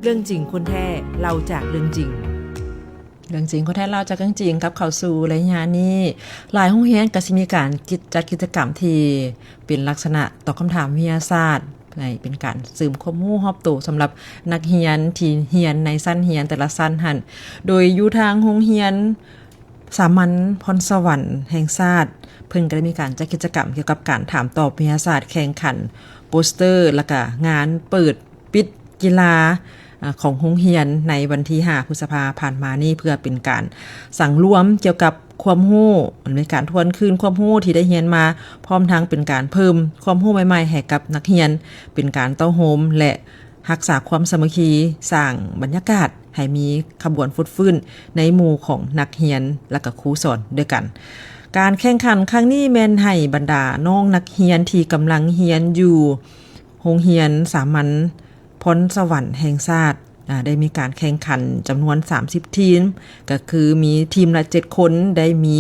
ເລື່ອງຈິງຄົນແທ້ ເລົ່າຈາກເລື່ອງຈິງ. ເລື່ອງຈິງຄົນແທ້ ເລົ່າຈາກເລື່ອງຈິງ ກັບເຂົ້າສູ່ໄລຍະນີ້ ຫຼາຍໂຮງຮຽນກໍຊິມີການກິດ ຈັດກິດຈະກຳທີ່ເປັນລັກສະນະຕອບຄຳຖາມວິທະຍາສາດ ໃຫ້ເປັນການເສີມຄວາມຮູ້ຮອບໂຕສຳລັບນັກຮຽນທີ່ຮຽນໃນຊັ້ນຮຽນແຕ່ລະຊັ້ນຫັ້ນ. ໂດຍຢູ່ທາງໂຮງຮຽນສາມັນພອນສະຫວັນແຫ່ງຊາດ ເພິ່ນກໍໄດ້ມີການຈັດກິດຈະກຳກ່ຽວກັບການຖາມຕອບວິທະຍາສາດ ແຂ່ງຂັນໂປສເຕີ ແລ້ວກະງານເປີດ ປິດກິລາ ອາ ຂອງໂຮງຮຽນໃນວັນທີຫ້າ ພຶດສະພາຜ່ານມານີ້ ເພື່ອເປັນການສັງລວມກ່ຽວກັບຄວາມຮູ້ ໃນການທວນຄືນຄວາມຮູ້ທີ່ໄດ້ຮຽນມາ ພ້ອມທັງເປັນການເພີ່ມຄວາມຮູ້ໃໝ່ໆໃຫ້ກັບນັກຮຽນ, ເປັນການເຕົ້າໂຮມ ແລະ ຮັກສາຄວາມສາມັກຄີ, ສ້າງບັນຍາກາດໃຫ້ມີຂະບວນຟົດຟື້ນໃນໝູ່ຂອງນັກຮຽນ ແລະ ກະຄູສອນດ້ວຍກັນ. ການແຂ່ງຂັນຄັ້ງນີ້ແມ່ນໃຫ້ບັນດານ້ອງນັກຮຽນທີ່ກຳລັງຮຽນຢູ່ໂຮງຮຽນສາມັນ ພອນສະຫວັນແຫ່ງຊາດ ອາ ໄດ້ມີການແຂ່ງຂັນຈຳນວນສາມສິບທີມ ກໍຄືມີທີມລະເຈັດຄົນ ໄດ້ມີ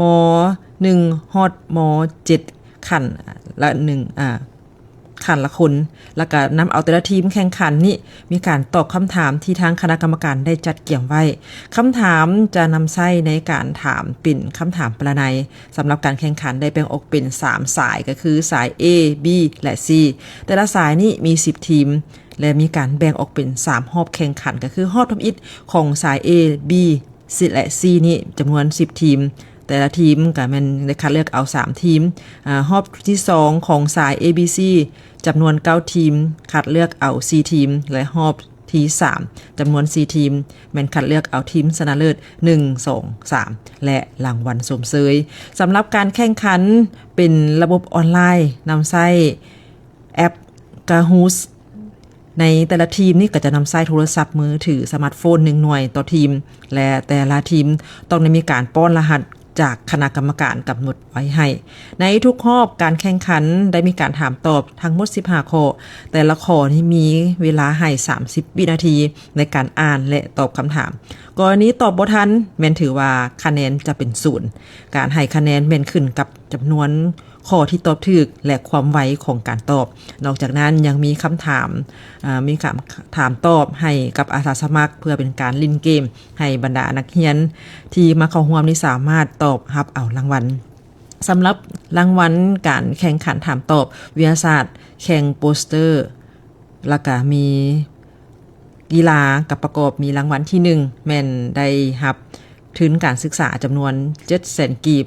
ມ.ໜຶ່ງ ຮອດ ມ.ເຈັດ ຂັ້ນລະໜຶ່ງ ອາ ຂັ້ນລະຄົນ ແລ້ວກໍນຳເອົາແຕ່ລະທີມແຂ່ງຂັນນີ້ ມີການຕອບຄຳຖາມທີ່ທາງຄະນະກຳມະການໄດ້ຈັດກຽມໄວ້. ຄຳຖາມຈະນຳໃຊ້ໃນການຖາມເປັນຄຳຖາມປະລະໄນ. ສຳລັບການແຂ່ງຂັນໄດ້ແບ່ງອອກເປັນສາມສາຍ ກໍຄືສາຍ A B ແລະ C. ແຕ່ລະສາຍນີ້ມີສິບທີມ ແລະ ມີການແບ່ງອອກເປັນສາມຮອບແຂ່ງຂັນ ກໍຄືຮອບທຳອິດຂອງສາຍ A B ແລະ C ນີ້ຈຳນວນສິບທີມ. ແຕ່ລະທີມກໍແມ່ນໄດ້ຄັດເລືອກເອົາສາມທີມ. ອາ ຮອບທີສອງຂອງສາຍ A B C ຈຳນວນເກົ້າທີມ ຄັດເລືອກເອົາສີ່ທີມ ແລະ ຮອບທີສາມ ຈຳນວນສີ່ທີມ ແມ່ນຄັດເລືອກເອົາທີມຊະນະເລີດ ໜຶ່ງ ສອງ ສາມ ແລະ ລາງວັນຊົມເຊີຍ. ສຳລັບການແຂ່ງຂັນເປັນລະບົບອອນລາຍ ນຳໃຊ້ແອັບ Kahoot. ໃນແຕ່ລະທີມນີ້ກໍຈະນຳໃຊ້ໂທລະສັບມືຖືສະມາດໂຟນໜຶ່ງໜ່ວຍຕໍ່ທີມ ແລະ ແຕ່ລະທີມຕ້ອງໄດ້ມີການປ້ອນລະຫັດຈາກຄະນະກຳມະການກຳນົດໄວ້ໃຫ້. ໃນທຸກຮອບການແຂ່ງຂັນໄດ້ມີການຖາມຕອບທັງໝົດສິບຫ້າຂໍ້, ແຕ່ລະຂໍ້ນີ້ມີເວລາໃຫ້ສາມສິບວິນາທີໃນການອ່ານ ແລະ ຕອບຄຳຖາມ. ກໍລະນີຕອບບໍ່ທັນ ແມ່ນຖືວ່າຄະແນນຈະເປັນສູນ. ການໃຫ້ຄະແນນແມ່ນຂຶ້ນກັບຈຳນວນ ຂໍ້ທີ່ຕອບຖືກ ແລະ ຄວາມໄວຂອງການຕອບ. ນອກຈາກນັ້ນຍັງມີຄຳຖາມ ອາ ມີຄຳຖາມຕອບໃຫ້ກັບອາສາສະໝັກ ເພື່ອເປັນການຫຼິ້ນເກມໃຫ້ບັນດານັກຮຽນທີ່ມາເຂົ້າຮ່ວມນີ້ສາມາດຕອບຮັບເອົາລາງວັນ. ສຳລັບລາງວັນການແຂ່ງຂັນຖາມຕອບວິທະຍາສາດ ແຂ່ງໂປສເຕີ ແລ້ວກະມີ ກິລາກັບປະກອບ ມີລາງວັນທີໜຶ່ງ ແມ່ນໄດ້ຮັບທຶນການສຶກສາຈຳນວນເຈັດແສນກີບ,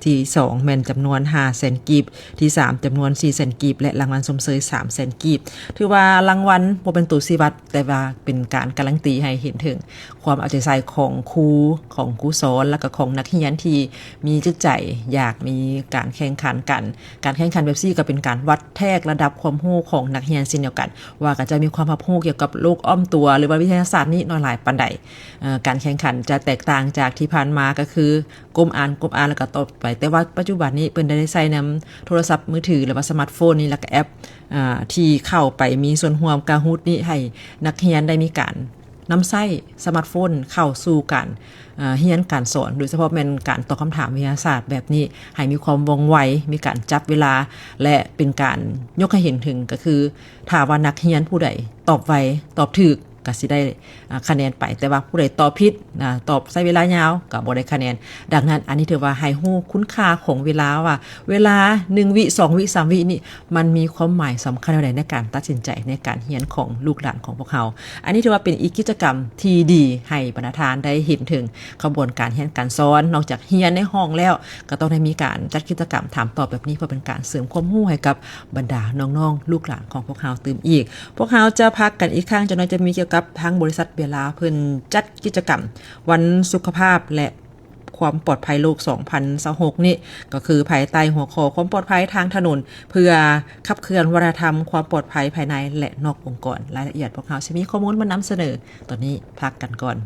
ທີສອງແມ່ນຈຳນວນຫ້າແສນກີບ, ທີສາມຈຳນວນສີ່ແສນກີບ ແລະ ລາງວັນຊົມເຊີຍສາມແສນກີບ. ຖືວ່າລາງວັນບໍ່ເປັນໂຕຊີ້ວັດ, ແຕ່ວ່າເປັນການກາລັນຕີໃຫ້ເຫັນເຖິງຄວາມເອົາໃຈໃສ່ຂອງຄູ, ຂອງຄູສອນ ແລ້ວກໍຂອງນັກຮຽນທີ່ມີຈິດໃຈຢາກມີການແຂ່ງຂັນກັນ. ການແຂ່ງຂັນແບບຊີ້ກໍເປັນການວັດແທກລະດັບຄວາມຮູ້ຂອງນັກຮຽນເຊັ່ນດຽວກັນ ວ່າເຂົາເຈົ້າມີຄວາມຮັບຮູ້ກ່ຽວກັບໂລກອ້ອມຕົວ ຫຼືວ່າວິທະຍາສາດນີ້ນ້ອຍຫຼາຍປານໃດ. ເອີ ການແຂ່ງຂັນຈະແຕກຕ່າງຈາກທີ່ຜ່ານມາ ກໍຄືກົ້ມອ່ານ, ກົ້ມອ່ານ ແລ້ວກໍຕອບໄປ. ແຕ່ວ່າປັດຈຸບັນນີ້ເພິ່ນໄດ້ໃຊ້ນຳໂທລະສັບມືຖື ຫຼືວ່າສະມາດໂຟນນີ້ ແລ້ວກໍແອັບ ອາ ທີ່ເຂົ້າໄປມີສ່ວນຮ່ວມ Kahoot ນີ້ ໃຫ້ນັກຮຽນໄດ້ມີການ ນຳໃຊ້ສະມາດໂຟນເຂົ້າສູ່ການ ເອີ ຮຽນການສອນ, ໂດຍສະເພາະແມ່ນການຕອບຄຳຖາມວິທະຍາສາດແບບນີ້ ໃຫ້ມີຄວາມວ່ອງໄວ, ມີການຈັບເວລາ ແລະ ເປັນການຍົກໃຫ້ເຫັນເຖິງ ກໍຄື ຖ້າວ່ານັກຮຽນຜູ້ໃດຕອບໄວ, ຕອບຖືກ ກໍຊິໄດ້ ອາ ຄະແນນໄປ, ແຕ່ວ່າຜູ້ໃດຕອບຜິດ, ອາ ຕອບໃຊ້ເວລາຍາວ ກໍບໍ່ໄດ້ຄະແນນ. ດັ່ງນັ້ນ ອັນນີ້ຖືວ່າໃຫ້ຮູ້ຄຸນຄ່າຂອງເວລາ ວ່າເວລາໜຶ່ງວິ, ສອງວິ, ສາມວິນີ້ ມັນມີຄວາມໝາຍສຳຄັນແນວໃດໃນການຕັດສິນໃຈໃນການຮຽນຂອງລູກຫຼານຂອງພວກເຮົາ. ອັນນີ້ຖືວ່າເປັນອີກກິດຈະກຳທີ່ດີໃຫ້ບັນດາທ່ານໄດ້ເຫັນເຖິງຂະບວນການຮຽນການສອນ. ນອກຈາກຮຽນໃນຫ້ອງແລ້ວ ກໍຕ້ອງໄດ້ມີການຈັດກິດຈະກຳຖາມຕອບແບບນີ້ ເພື່ອເປັນການເສີມຄວາມຮູ້ໃຫ້ກັບບັນດານ້ອງໆລູກຫຼານຂອງພວກເຮົາຕື່ມອີກ. ພວກເຮົາຈະພັກກັນອີກຄັ້ງ, ຈັກໜ້ອຍຈະມີກ່ຽວກັບທາງບໍລິສັດເບລາ ເພິ່ນຈັດກິດຈະກຳວັນສຸຂະພາບ ແລະ ຄວາມປອດໄພໂລກສອງພັນຊາວຫົກນີ້ ກໍຄືພາຍໃຕ້ຫົວຂໍ້ຄວາມປອດໄພທາງຖະໜົນ ເພື່ອຂັບເຄື່ອນວັດທະນະທຳຄວາມປອດໄພພາຍໃນ ແລະ ນອກອົງກອນ. ລາຍລະອຽດພວກເຮົາຊິມີຂໍ້ມູນມານຳສະເໜີ. ຕອນນີ້ພັກກັນກ່ອນ.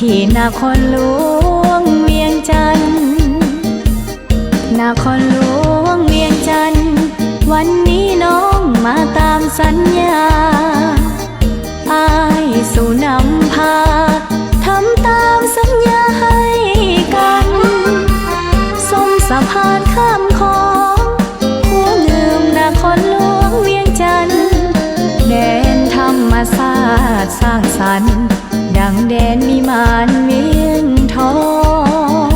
ທີ່ນະຄອນຫຼວງວຽງຈັນ ນະຄອນຫຼວງວຽງຈັນ ວັນນີ້ນ້ອງມາຕາມສັນຍາ ອ້າຍສູ່ນຳພາ ທຳຕາມສັນຍາໃຫ້ກັນ ຊົມສະພານຂ້າມຂອງ ພູງື່ມນະຄອນຫຼວງວຽງຈັນ ແດນທຳມະຊາດສ້າງສັນ ດັ່ງແດນວິມານວຽງທອງ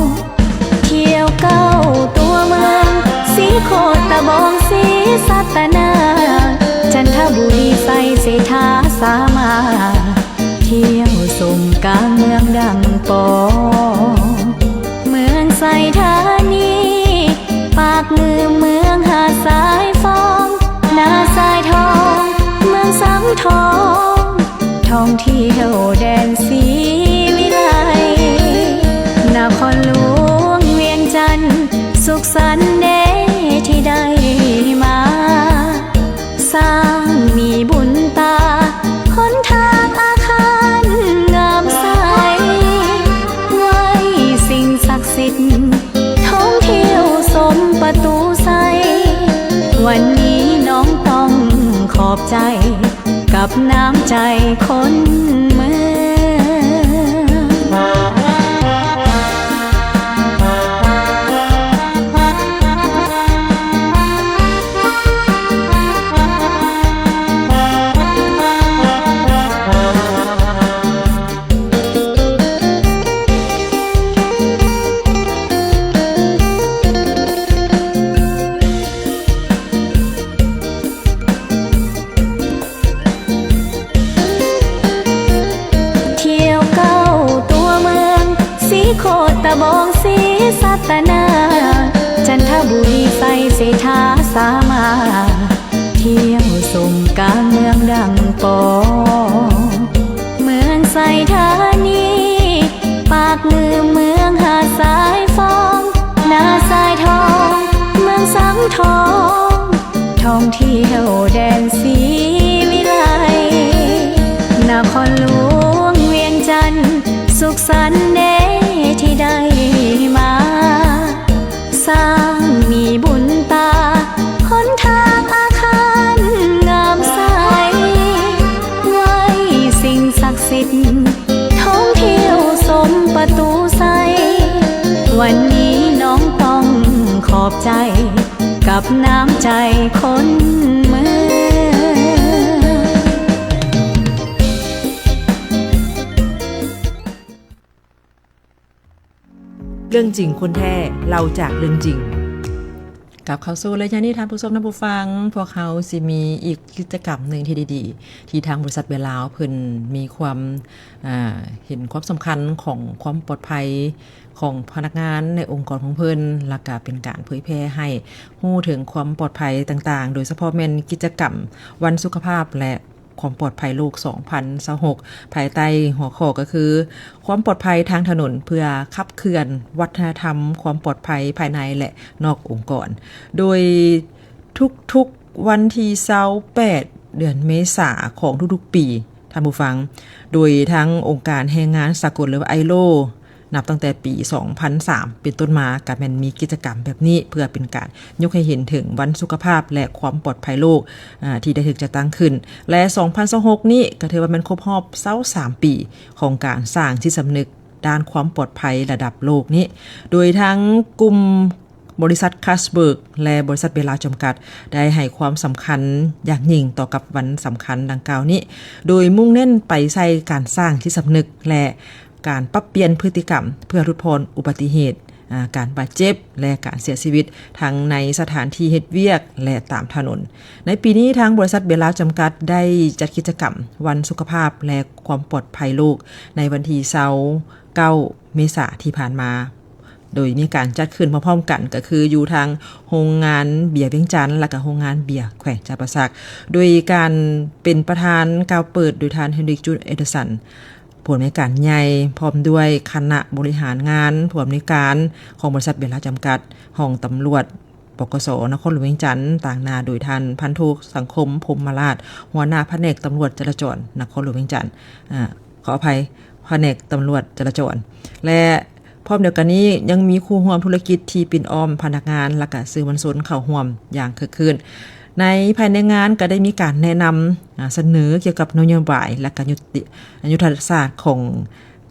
ທ່ຽວເກົ້າຕົວເມືອງ ສີໂຄດຕະບອງ ສີສັດຕະນາກ ຈັນທະບູລີ ໄຊເສດຖາ ສາມາດ ທ່ຽວຊົມກາງເມືອງດັ່ງປອງ ເມືອງໄຊທານີ ປາກງື່ມເມືອງຫາດຊາຍຟອງ ນາຊາຍທອງ ເມືອງສັງທອງ ທ່ອງທ່ຽວແດນສີວິໄລ ນະຄອນຫຼວງວຽງຈັນ ສຸກສັນເດທີ່ໄດ້ມາ ສ້າງມີບຸນຕາ ຫົນທາງອາຄານງາມໃສ ໄຫວ້ສິ່ງສັກສິດ ທ່ອງທ່ຽວຊົມປະຕູໄຊ ວັນນີ້ນ້ອງຕ້ອງຂອບໃຈ ກັບນ້ຳໃຈຄົນເມືອງ. ທ່ຽວເກົ້າຕົວເມືອງ ສີໂຄດຕະບອງ ສີສັດຕະນາກ ຈັນທະບູລີ ໄຊເສດຖາ ສາມາດ ທ່ຽວຊົມກາງເມືອງດັ່ງປອງ ເມືອງໄຊທານີ ປາກງື່ມເມືອງຫາດຊາຍຟອງ ນາຊາຍທອງ ເມືອງສັງທອງ ທ່ອງທ່ຽວແດນສີວິໄລ ນະຄອນຫຼວງວຽງຈັນ ສຸກສັນເດທີ່ໄດ້ມາ ສ້າງມີບຸນຕາ ຫົນທາງອາຄານງາມໃສ ໄຫວ້ສິ່ງສັກສິດ ທ່ອງທ່ຽວຊົມປະຕູໄຊ ວັນນີ້ນ້ອງຕ້ອງຂອບໃຈ ກັບນ້ຳໃຈຄົນເມືອງ. ເລື່ອງຈິງຄົນແທ້ ເລົ່າຈາກເລື່ອງຈິງ. ກັບເຂົ້າສູ່ໄລຍະນີ້ ທ່ານຜູ້ຊົມ ທ່ານຜູ້ຟັງ, ພວກເຮົາຊິມີອີກກິດຈະກຳໜຶ່ງທີ່ດີໆ ທີ່ທາງບໍລິສັດເບຍລາວເພິ່ນມີຄວາມ ເຫັນຄວາມສຳຄັນຂອງຄວາມປອດໄພຂອງພະນັກງານໃນອົງກອນຂອງເພິ່ນ ແລ້ວກະເປັນການເຜີຍແຜ່ໃຫ້ຮູ້ເຖິງຄວາມປອດໄພຕ່າງໆ ໂດຍສະເພາະແມ່ນກິດຈະກຳວັນສຸຂະພາບ ແລະ ຄວາມປອດໄພໂລກສອງພັນຊາວຫົກ ພາຍໃຕ້ຫົວຂໍ້ກໍຄື ຄວາມປອດໄພທາງຖະໜົນ ເພື່ອຂັບເຄື່ອນວັດທະນະທຳຄວາມປອດໄພພາຍໃນ ແລະ ນອກອົງກອນ ໂດຍທຸກໆວັນທີຊາວແປດ ເດືອນເມສາຂອງທຸກໆປີ ທ່ານຜູ້ຟັງ, ໂດຍທາງອົງການແຮງງານສາກົນ ຫຼືວ່າ ໄອໂລ ນັບຕັ້ງແຕ່ປີສອງພັນສາມເປັນຕົ້ນມາ ກະແມ່ນມີກິດຈະກຳແບບນີ້ ເພື່ອເປັນການຍົກໃຫ້ເຫັນເຖິງວັນສຸຂະພາບ ແລະ ຄວາມປອດໄພໂລກ ອາ ທີ່ໄດ້ຖືກຈັດຕັ້ງຂຶ້ນ ແລະ ສອງພັນຊາວຫົກນີ້ກະຖືວ່າແມ່ນຄົບຮອບຊາວສາມປີ ຂອງການສ້າງຈິດສຳນຶກດ້ານຄວາມປອດໄພລະດັບໂລກນີ້ ໂດຍທາງກຸ່ມບໍລິສັດ Carlsberg ແລະ ບໍລິສັດເບຍລາວຈຳກັດ ໄດ້ໃຫ້ຄວາມສຳຄັນຢ່າງຍິ່ງຕໍ່ກັບວັນສຳຄັນດັ່ງກ່າວນີ້ ໂດຍມຸ່ງເນັ້ນໄປໃສ່ການສ້າງຈິດສຳນຶກ ແລະ ການປັບປ່ຽນພຶດຕິກຳເພື່ອຫຼຸດຜ່ອນອຸບັດຕິເຫດ, ອາ, ການບາດເຈັບ ແລະ ການເສຍຊີວິດ ທັງໃນສະຖານທີ່ເຮັດວຽກ ແລະ ຕາມຖະໜົນ. ໃນປີນີ້ ທາງບໍລິສັດເບຍລາວຈຳກັດ ໄດ້ຈັດກິດຈະກຳວັນສຸຂະພາບ ແລະ ຄວາມປອດໄພໂລກ ໃນວັນທີຊາວເກົ້າ ເມສາທີ່ຜ່ານມາ, ໂດຍມີການຈັດຂຶ້ນພ້ອມໆກັນ ກໍຄືຢູ່ທາງໂຮງງານເບຍວຽງຈັນ ແລະ ກະໂຮງງານເບຍແຂວງຈຳປາສັກ ໂດຍການເປັນປະທານກ່າວເປີດໂດຍທ່ານ Hendrik Jun Andersen ຜູ້ອຳນວຍການໃຫຍ່ ພ້ອມດ້ວຍຄະນະບໍລິຫານງານ, ຜູ້ອຳນວຍການຂອງບໍລິສັດເບຍລາວຈຳກັດ, ຫ້ອງຕຳຫຼວດ ປກສ ນະຄອນຫຼວງວຽງຈັນ, ຕາງໜ້າໂດຍທ່ານພັນໂທ ສັງຄົມ ພົມມະລາດ, ຫົວໜ້າພະແນກຕຳຫຼວດຈະລາຈອນນະຄອນຫຼວງວຽງຈັນ, ອາ, ຂໍອະໄພ, ພະແນກຕຳຫຼວດຈະລາຈອນ ແລະ ພ້ອມດຽວກັນນີ້ ຍັງມີຄູ່ຮ່ວມທຸລະກິດທີ່ປິ່ນອ້ອມພະນັກງານ ແລະ ກະສື່ມວນຊົນເຂົ້າຮ່ວມຢ່າງຄຶກຄື້ນ. ໃນ ພາຍໃນງານກໍໄດ້ມີການແນະນຳ ອາ ສະເໜີກ່ຽວກັບນະໂຍບາຍ ແລະ ກະຍຸດຕິ ຍຸດທະສາດຂອງ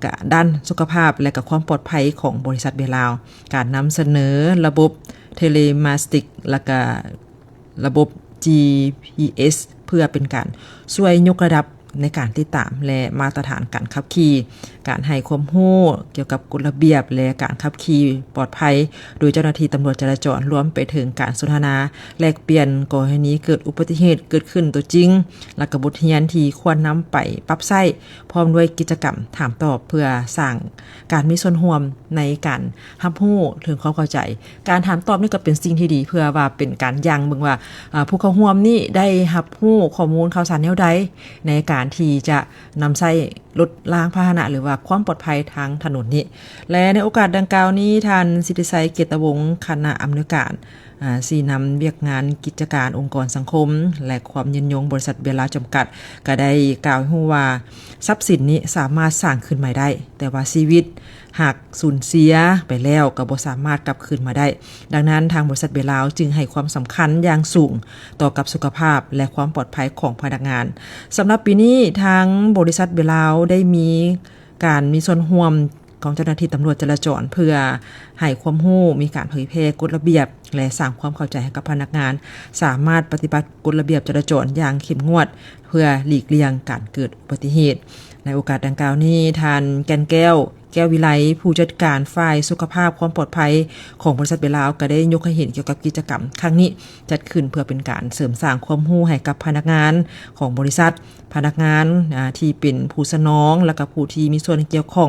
ກະ ດ້ານສຸຂະພາບ ແລະ ກະຄວາມປອດໄພຂອງບໍລິສັດເບລາວ, ການນຳສະເໜີລະບົບເທເລມາສຕິກ ແລະ ກະ ລະບົບ ຈີພີເອສ ເພື່ອເປັນການຊ່ວຍຍົກລະດັບໃນການຕິດຕາມ ແລະ ມາດຕະຖານການຂັບຂີ່, ການໃຫ້ຄວາມຮູ້ກ່ຽວກັບກົດລະບຽບ ແລະ ການຂັບຂີ່ປອດໄພ ໂດຍເຈົ້າໜ້າທີ່ຕຳຫຼວດຈະລາຈອນ, ລວມໄປເຖິງການສົນທະນາແລກປ່ຽນກໍລະນີເກີດອຸບັດຕິເຫດເກີດຂຶ້ນຕົວຈິງ ແລະ ກະບົດຮຽນທີ່ຄວນນຳໄປປັບໃຊ້, ພ້ອມດ້ວຍກິດຈະກຳຖາມຕອບ ເພື່ອສ້າງການມີສ່ວນຮ່ວມໃນການຮັບຮູ້ເຖິງຄວາມເຂົ້າໃຈ. ການຖາມຕອບນີ້ກໍເປັນສິ່ງທີ່ດີ ເພື່ອວ່າເປັນການຢັ້ງເບິ່ງວ່າ ອາ ຜູ້ເຂົ້າຮ່ວມນີ້ໄດ້ຮັບຮູ້ຂໍ້ມູນຂ່າວສານແນວໃດ ໃນການທີ່ຈະນຳໃຊ້ລົດລາງພາຫະນະ ຫຼືວ່າຄວາມປອດໄພທາງຖະໜົນນີ້. ແລະ ໃນໂອກາດດັ່ງກ່າວນີ້ ທ່ານ ສິດທິໄຊ ເກດຕະວົງ ຄະນະອຳນວຍການ ອາ ຊີ້ນຳວຽກງານກິດຈະການອົງກອນສັງຄົມ ແລະ ຄວາມຍືນຍົງ ບໍລິສັດເບລາວຈຳກັດ ກໍໄດ້ກ່າວໃຫ້ຮູ້ວ່າ ຊັບສິນນີ້ສາມາດສ້າງຄືນໃໝ່ໄດ້, ແຕ່ວ່າຊີວິດຫາກສູນເສຍໄປແລ້ວ ກໍບໍ່ສາມາດກັບຄືນມາໄດ້. ດັ່ງນັ້ນ ທາງບໍລິສັດເບລາວຈຶ່ງໃຫ້ຄວາມສຳຄັນຢ່າງສູງຕໍ່ກັບສຸຂະພາບ ແລະ ຄວາມປອດໄພຂອງພະນັກງານ. ສຳລັບປີນີ້ ທາງບໍລິສັດເບລາວໄດ້ມີການມີສ່ວນຮ່ວມ ຂອງເຈົ້າໜ້າທີ່ຕຳຫຼວດຈະລາຈອນ ເພື່ອໃຫ້ຄວາມຮູ້, ມີການເຜີຍແຜ່ກົດລະບຽບ ແລະ ສ້າງຄວາມເຂົ້າໃຈໃຫ້ກັບພະນັກງານ ສາມາດປະຕິບັດກົດລະບຽບຈະລາຈອນຢ່າງເຂັ້ມງວດ ເພື່ອຫຼີກລ່ຽງການເກີດອຸບັດຕິເຫດ. ໃນໂອກາດດັ່ງກ່າວນີ້ ທ່ານ ແກ່ນແກ້ວ ແກ້ວວິໄລ ຜູ້ຈັດການຝ່າຍສຸຂະພາບຄວາມປອດໄພຂອງບໍລິສັດເບລາວ ກໍໄດ້ຍົກໃຫ້ເຫັນກ່ຽວກັບກິດຈະກຳຄັ້ງນີ້ ຈັດຂຶ້ນເພື່ອເປັນການເສີມສ້າງຄວາມຮູ້ໃຫ້ກັບພະນັກງານຂອງບໍລິສັດ, ພະນັກງານ ອາ ທີ່ເປັນຜູ້ສະໜອງ ແລະ ກະຜູ້ທີ່ມີສ່ວນກ່ຽວຂ້ອງ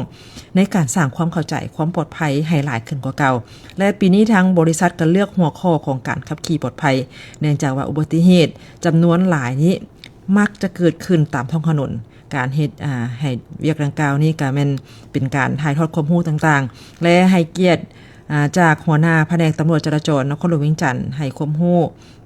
ໃນການສ້າງຄວາມເຂົ້າໃຈຄວາມປອດໄພໃຫ້ຫຼາຍຂຶ້ນກວ່າເກົ່າ. ແລະ ປີນີ້ທາງບໍລິສັດກໍເລືອກຫົວຂໍ້ຂອງການຂັບຂີ່ປອດໄພ, ເນື່ອງຈາກວ່າອຸບັດຕິເຫດຈຳນວນຫຼາຍນີ້ມັກຈະເກີດຂຶ້ນຕາມທ້ອງຖະໜົນ. ການເຮັດ ອາ ໃຫ້ວຽກດັ່ງກ່າວນີ້ກໍແມ່ນເປັນການຖ່າຍທອດຄວາມຮູ້ຕ່າງໆ ແລະ ໃຫ້ກຽດ ອາ ຈາກຫົວໜ້າພະແນກຕຳຫຼວດຈະລາຈອນນະຄອນຫຼວງວຽງຈັນ ໃຫ້ຄວາມຮູ້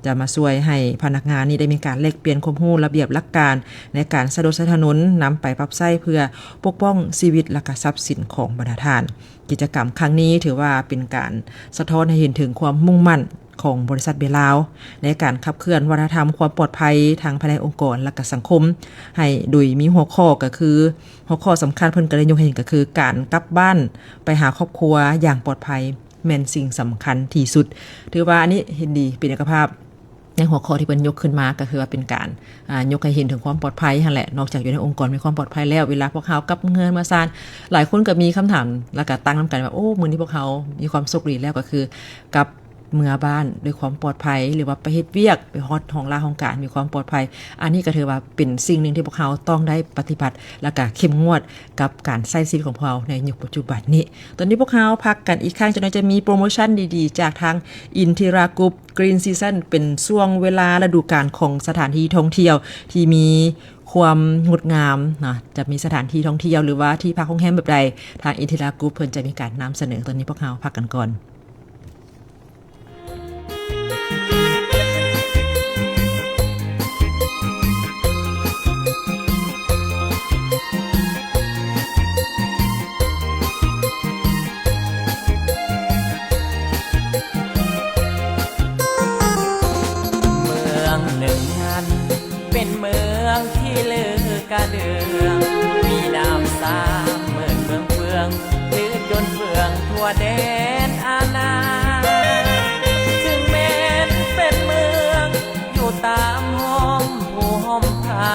ຈະມາຊ່ວຍໃຫ້ພະນັກງານນີ້ໄດ້ມີການແລກປ່ຽນຄວາມຮູ້ລະບຽບຫຼັກການໃນການໃຊ້ລົດໃຊ້ຖະໜົນ ນຳໄປປັບໃຊ້ເພື່ອປົກປ້ອງຊີວິດ ແລະ ກະຊັບສິນຂອງບັນດາທ່ານ. ກິດຈະກຳຄັ້ງນີ້ຖືວ່າເປັນການສະທ້ອນໃຫ້ເຫັນເຖິງຄວາມມຸ່ງໝັ້ນຂອງບໍລິສັດເບລາວ ໃນການຂັບເຄື່ອນວັດທະນະທຳຄວາມປອດໄພທາງພາຍໃນອົງກອນ ແລະ ກະສັງຄົມ ໃຫ້ ໂດຍມີຫົວຂໍ້ກໍຄື ຫົວຂໍ້ສຳຄັນເພິ່ນກໍໄດ້ຍົກໃຫ້ເຫັນກໍຄື ການກັບບ້ານໄປຫາຄອບຄົວຢ່າງປອດໄພ ແມ່ນສິ່ງສຳຄັນທີ່ສຸດ. ຖືວ່າອັນນີ້ເຫັນດີ ເປັນເອກະພາບໃນຫົວຂໍ້ທີ່ເພິ່ນຍົກຂຶ້ນມາ ກໍຄືວ່າເປັນການ ອາ ຍົກໃຫ້ເຫັນເຖິງຄວາມປອດໄພຫັ້ນແຫຼະ. ນອກຈາກຢູ່ໃນອົງກອນມີຄວາມປອດໄພແລ້ວ ເວລາພວກເຮົາກັບເຮືອນມາຊານ ຫຼາຍຄົນກໍມີຄຳຖາມ ແລ້ວກໍຕັ້ງນຳກັນວ່າ ໂອ້ ມື້ນີ້ພວກເຮົາມີຄວາມໂຊກດີແລ້ວ ກໍຄືກັບເມືອບ້ານດ້ວຍຄວາມປອດໄພ ຫຼືວ່າໄປເຮັດວຽກ ໄປຮອດຫ້ອງລາຫ້ອງການມີຄວາມປອດໄພ. ອັນນີ້ກໍຖືວ່າເປັນສິ່ງໜຶ່ງທີ່ພວກເຮົາຕ້ອງໄດ້ປະຕິບັດ ແລ້ວກໍເຂັ້ມງວດ ກັບການໃຊ້ຊີວິດຂອງພວກເຮົາໃນຍຸກປັດຈຸບັນນີ້. ຕອນນີ້ພວກເຮົາພັກກັນອີກຄັ້ງ ຈັກໜ້ອຍຈະມີໂປຣໂມຊັນດີໆຈາກທາງ Intira Group Green Season ເປັນຊ່ວງເວລາລະດູການຂອງສະຖານທີ່ທ່ອງທ່ຽວທີ່ມີຄວາມງົດງາມນະ, ຈະມີສະຖານທີ່ທ່ອງທ່ຽວ ຫຼືວ່າທີ່ພັກໂຮງແຮມແບບໃດ ທາງ Intira Group ເພິ່ນຈະມີການນຳສະເໜີ. ຕອນນີ້ພວກເຮົາພັກກັນກ່ອນ. ເມືອງໜຶ່ງນັ້ນ ເປັນເມືອງທີ່ລືກະເລື່ອງ ມີນ້ຳສາມໝື່ນເມືອງເຟືອງ ລືຈົນເຟືອງທົ່ວແດນອານາ. ເຖິງແມ່ນເປັນເມືອງຢູ່ຕາມຮ່ອມພູຮ່ອມຜາ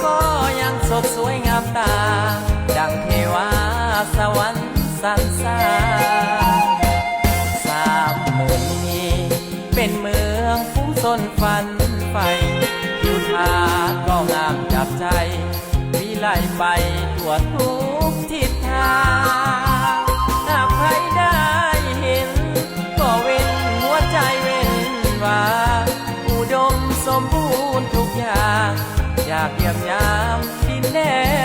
ກໍຍັງສົບສວຍງາມຕາ ດັ່ງເທວາສະຫວັນສັນສາ. ສາມໝື່ນນີ້ ເປັນເມືອງຝູງຊົນຝັນໃຝ່ ທິວທັດກໍງາມຈັບໃຈ ວິໄລໄປທົ່ວທຸກທິດທາງ. ຫາກໃຜໄດ້ເຫັນ ກໍເວັນຫົວໃຈເວັນວາ ອຸດົມສົມບູນທຸກຢ່າງ ຢາກຢ້ຽມຢາມ ດິນແດ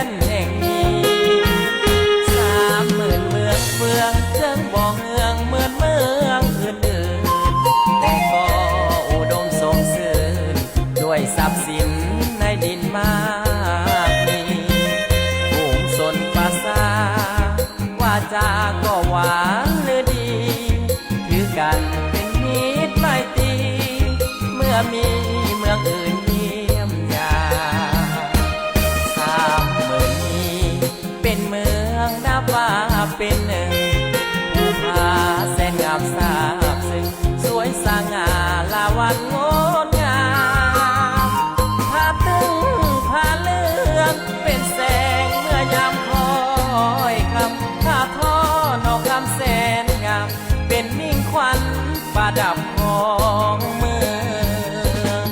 ນແຫ່ງນີ້ ສາມໝື່ນເມືອງເຟືອງ ເຊິ່ງບໍ່ເຮືອງເໝືອນເມືອງອື່ນໆ ແຕ່ກໍອຸດົມສົມຊື່ນ ດ້ວຍຊັບສິນໃນດິນມາກມີ ຝູງຊົນເຂ ຈາກໍຫວານຫຼືດີ ຖືກັນເປັນມິດໄມຕີ ເມື່ອມີເມືອງອື່ນຢ້ຽມຢາມ. ສາມເມືອງນີ້ເປັນເມືອງນັບວ່າເປັນໜຶ່ງ ພູຜາແສນງາມຊາບຊຶ້ງ ສວຍສະຫງ່າລາວັນງົດງາມ ຜາຕຶ້ງຜາເຫຼືອງ ເປັນແສງເມື່ອຍາມຄ້ອຍຄ່ຳ ຜາທໍ່ໜອງຄຳແສນງາມ ເປັນມິ່ງຂວັນປະດັບຂອງເມືອງ.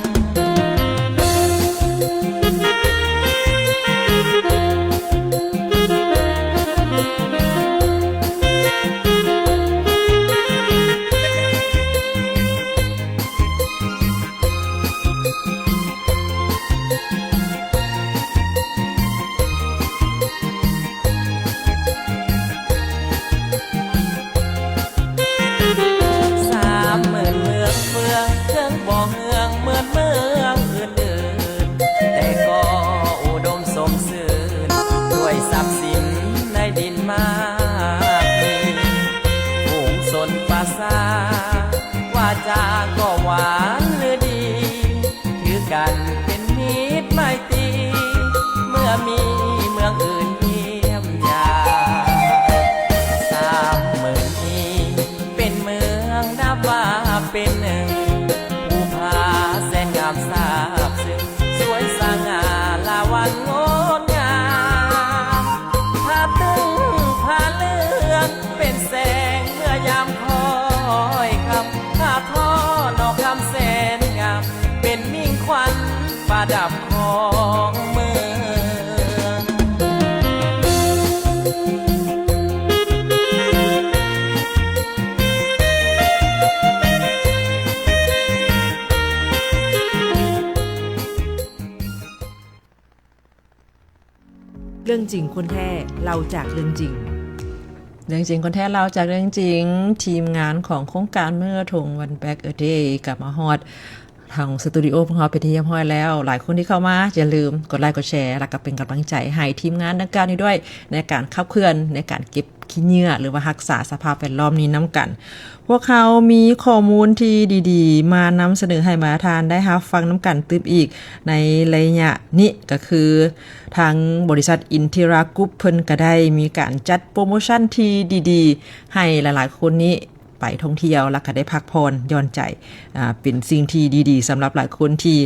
ສາມໝື່ນເມືອງເຟືອງ ເຖິງບໍ່ເຮືອງເໝືອນເມືອງອື່ນໆ ແຕ່ກໍອຸດົມສົມຊື່ນ ດ້ວຍຊັບສິນໃນດິນມາກມີ ຝູງຊົນປະຊາ ວາຈາກໍຫວານລືດີ ຖືກັນເປັນມິດໄມຕີ ເມື່ອມີເມືອງອື່ນຢ້ຽມຢາມ. ສາມເມືອງນີ້ເປັນເມືອງນັບວ່າເປັນໜຶ່ງ ພູຜາແສນງາມຊາບຊຶ້ງ ສວຍສະຫງ່າລາວັນງົດງາມ ຜາຕຶ້ງຜາເຫຼືອງ ເປັນແສງເມື່ອຍາມຄ້ອຍຄ່ຳ ຜາທໍ່ໜອງຄຳແສນງາມ ເປັນມິ່ງຂວັນປະດັບຂອງເມືອງ. ເລື່ອງຈິງຄົນແທ້ ເລົ່າຈາກເລື່ອງຈິງ. ເລື່ອງຈິງຄົນແທ້ ເລົ່າຈາກເລື່ອງຈິງ. ທີມງານຂອງໂຄງການ Marathon Run Back a Day ກໍມາຮອດທາງສະຕູດິໂອຂອງເຮົາເປັນທີ່ຮຽບຮ້ອຍແລ້ວ. ຫຼາຍຄົນທີ່ເຂົ້າມາ ຢ່າລືມກົດໄລກົດແຊ ແລ້ວກໍເປັນກຳລັງໃຈໃຫ້ທີມງານດັ່ງກ່າວນີ້ດ້ວຍ ໃນການຂັບເຄື່ອນ ໃນການເກັບ ຂີ້ເຫຍື້ອ ຫຼືວ່າຮັກສາສະພາບແວດລ້ອມນີ້ນຳກັນ. ພວກເຮົາມີຂໍ້ມູນທີ່ດີໆມານຳສະເໜີໃຫ້ບັນດາທ່ານໄດ້ຮັບຟັງນຳກັນຕື່ມອີກໃນໄລຍະນີ້ ກໍຄືທາງບໍລິສັດ Intera Group ເພິ່ນກໍໄດ້ມີການຈັດໂປຣໂມຊັນທີ່ດີໆ ໃຫ້ຫຼາຍໆຄົນນີ້ໄປທ່ອງທ່ຽວ ແລ້ວກໍໄດ້ພັກຜ່ອນຢ່ອນໃຈ ອ່າ ເປັນສິ່ງທີ່ດີໆສຳລັບຫຼາຍຄົນທີ່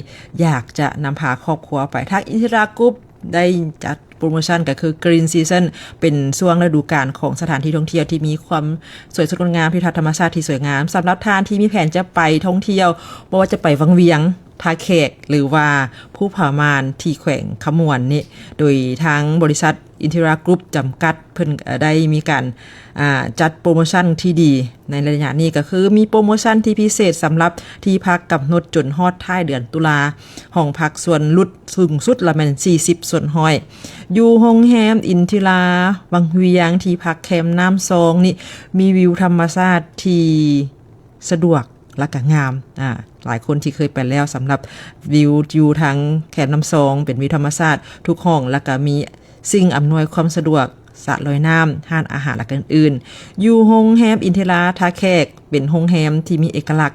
ຢາກຈະນຳພາຄອບຄົວໄປ. ທາງ Intera Group ໄດ້ຈັດໂປຣໂມຊັນກໍຄື Green Season ເປັນຊ່ວງລະດູການຂອງສະຖານທີ່ທ່ອງທ່ຽວທີ່ມີຄວາມສວຍສົດງົດງາມ ທິວທັດທຳມະຊາດທີ່ສວຍງາມ. ສຳລັບທ່ານທີ່ມີແຜນຈະໄປທ່ອງທ່ຽວ ບໍ່ວ່າຈະໄປວັງວຽງ, ທ່າແຂກ ຫຼືວ່າພູຜາມ່ານທີ່ແຂວງຄຳມ່ວນນີ້ ໂດຍທາງບໍລິສັດ Intera Group ຈຳກັດ ເພິ່ນ ເອີ ໄດ້ມີການ ອ່າ ຈັດໂປຣໂມຊັນທີ່ດີໃນໄລຍະນີ້ ກໍຄືມີໂປຣໂມຊັນທີ່ພິເສດສຳລັບທີ່ພັກກຳນົດຈົນຮອດທ້າຍເດືອນຕຸລາ, ຫ້ອງພັກສ່ວນຫຼຸດສູງສຸດລະແມ່ນສີ່ສິບສ່ວນຮ້ອຍ ຢູ່ໂຮງແຮມ Intera ວັງວຽງ ທີ່ພັກແຄມນ້ຳຊອງນີ້ ມີວິວທຳມະຊາດທີ່ສະດວກ ແລະກະງາມ. ອາ ຫຼາຍຄົນທີ່ເຄີຍໄປແລ້ວ ສຳລັບວິວຢູ່ທາງແຄມນ້ຳຊອງ ເປັນວິວທຳມະຊາດທຸກຫ້ອງ ແລະກະມີສິ່ງອຳນວຍຄວາມສະດວກ ສະລອຍນ້ຳ, ຮ້ານອາຫານ ແລະກະອື່ນໆ. ຢູ່ໂຮງແຮມ Intera ທ່າແຂກ ເປັນໂຮງແຮມທີ່ມີເອກະລັກ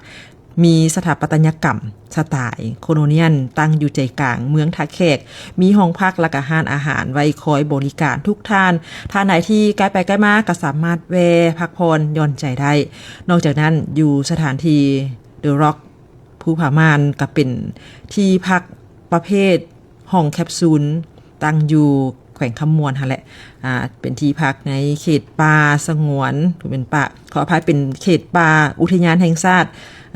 ມີສະຖາປັດຕະຍະກຳສະໄຕໂຄໂລນຽນ ຕັ້ງຢູ່ໃຈກາງເມືອງທ່າແຂກ, ມີຫ້ອງພັກ ແລະກະຮ້ານອາຫານໄວ້ຄອຍບໍລິການທຸກທ່ານ. ທ່ານໃດທີ່ໃກ້ໄປໃກ້ມາ ກໍສາມາດແວ່ພັກຜ່ອນຢ່ອນໃຈໄດ້. ນອກຈາກນັ້ນ ຢູ່ສະຖານທີ່ The Rock ພູຜາມ່ານ ກໍເປັນທີ່ພັກປະເພດຫ້ອງແຄັບຊູນ ຕັ້ງຢູ່ແຂວງຄຳມ່ວນຫັ້ນແຫຼະ. ອາ ເປັນທີ່ພັກໃນເຂດປ່າສະຫງວນ ເປັນປ່າ ຂໍອະໄພ ເປັນເຂດປ່າອຸທະຍານແຫ່ງຊາດ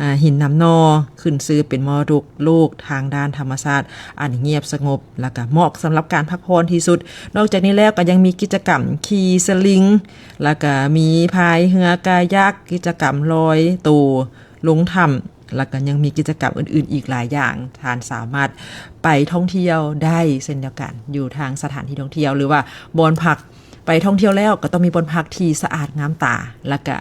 ອາ ຫີນນ້ຳໜໍ່ ຂຶ້ນຊື່ເປັນມໍລະດົກໂລກທາງດ້ານທຳມະຊາດ ອັນງຽບສະຫງົບ ແລະກະເໝາະສຳລັບການພັກຜ່ອນທີ່ສຸດ. ນອກຈາກນີ້ແລ້ວ ກໍຍັງມີກິດຈະກຳຂີ່ສະລິງ ແລະກະມີພາຍເຮືອກາຍັກ, ກິດຈະກຳລອຍໂຕລົງຖ້ຳ ແລະກະຍັງມີກິດຈະກຳອື່ນໆອີກຫຼາຍຢ່າງ ທ່ານສາມາດໄປທ່ອງທ່ຽວໄດ້ເຊັ່ນດຽວກັນ ຢູ່ທາງສະຖານທີ່ທ່ອງທ່ຽວ ຫຼືວ່າບ່ອນພັກ. ໄປທ່ອງທ່ຽວແລ້ວກໍຕ້ອງມີບ່ອນພັກທີ່ສະອາດງາມຕາ ແລະກະ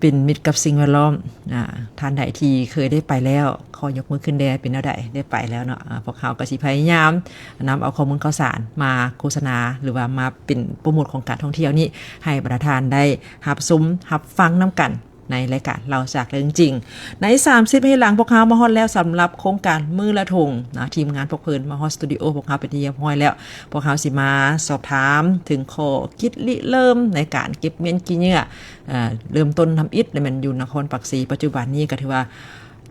ປັນມິດກັບສິ່ງແວດລ້ອມ. ອາ ທ່ານໃດທີ່ເຄີຍໄດ້ໄປແລ້ວ ຂໍຍົກມືຂຶ້ນແດ່. ເປັນແນວໃດ ໄດ້ໄປແລ້ວເນາະ? ອາ ພວກເຮົາກໍຊິພະຍາຍາມນຳເອົາຂໍ້ມູນຂ່າວສານມາໂຄສະນາ ຫຼືວ່າມາເປັນໂປຣໂມດຂອງການທ່ອງທ່ຽວນີ້ ໃຫ້ບັນດາທ່ານໄດ້ຮັບຊົມຮັບຟັງນຳກັນ ໃນລາຍການເລົ່າຈາກເລື່ອງຈິງ. ໃນສາມສິບນາທີຫຼັງ ພວກເຮົາມາຮອດແລ້ວສຳລັບໂຄງການມື້ລະທົງເນາະ. ທີມງານພວກເພິ່ນມາຮອດສະຕູດິໂອພວກເຮົາເປັນທີ່ຮຽບຮ້ອຍແລ້ວ. ພວກເຮົາຊິມາສອບຖາມເຖິງຂໍ້ຄິດລິເລີ່ມໃນການເກັບມ້ຽນຂີ້ເຫຍື້ອ ເອີ ເລີ່ມຕົ້ນທຳອິດແມ່ນຢູ່ນະຄອນປາກເຊ. ປັດຈຸບັນນີ້ກໍຖືວ່າ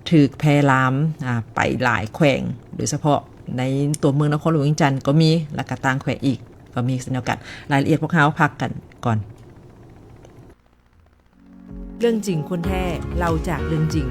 ຖືກແຜ່ລາມ ອາ ໄປຫຼາຍແຂວງ ໂດຍສະເພາະໃນຕົວເມືອງນະຄອນຫຼວງວຽງຈັນກໍມີ ແລ້ວກໍຕ່າງແຂວງອີກກໍມີເຊັ່ນດຽວກັນ. ລາຍລະອຽດພວກເຮົາພັກກັນກ່ອນ. ເລື່ອງຈິງຄົນແທ້ ເລົ່າຈາກເລື່ອງຈິງ.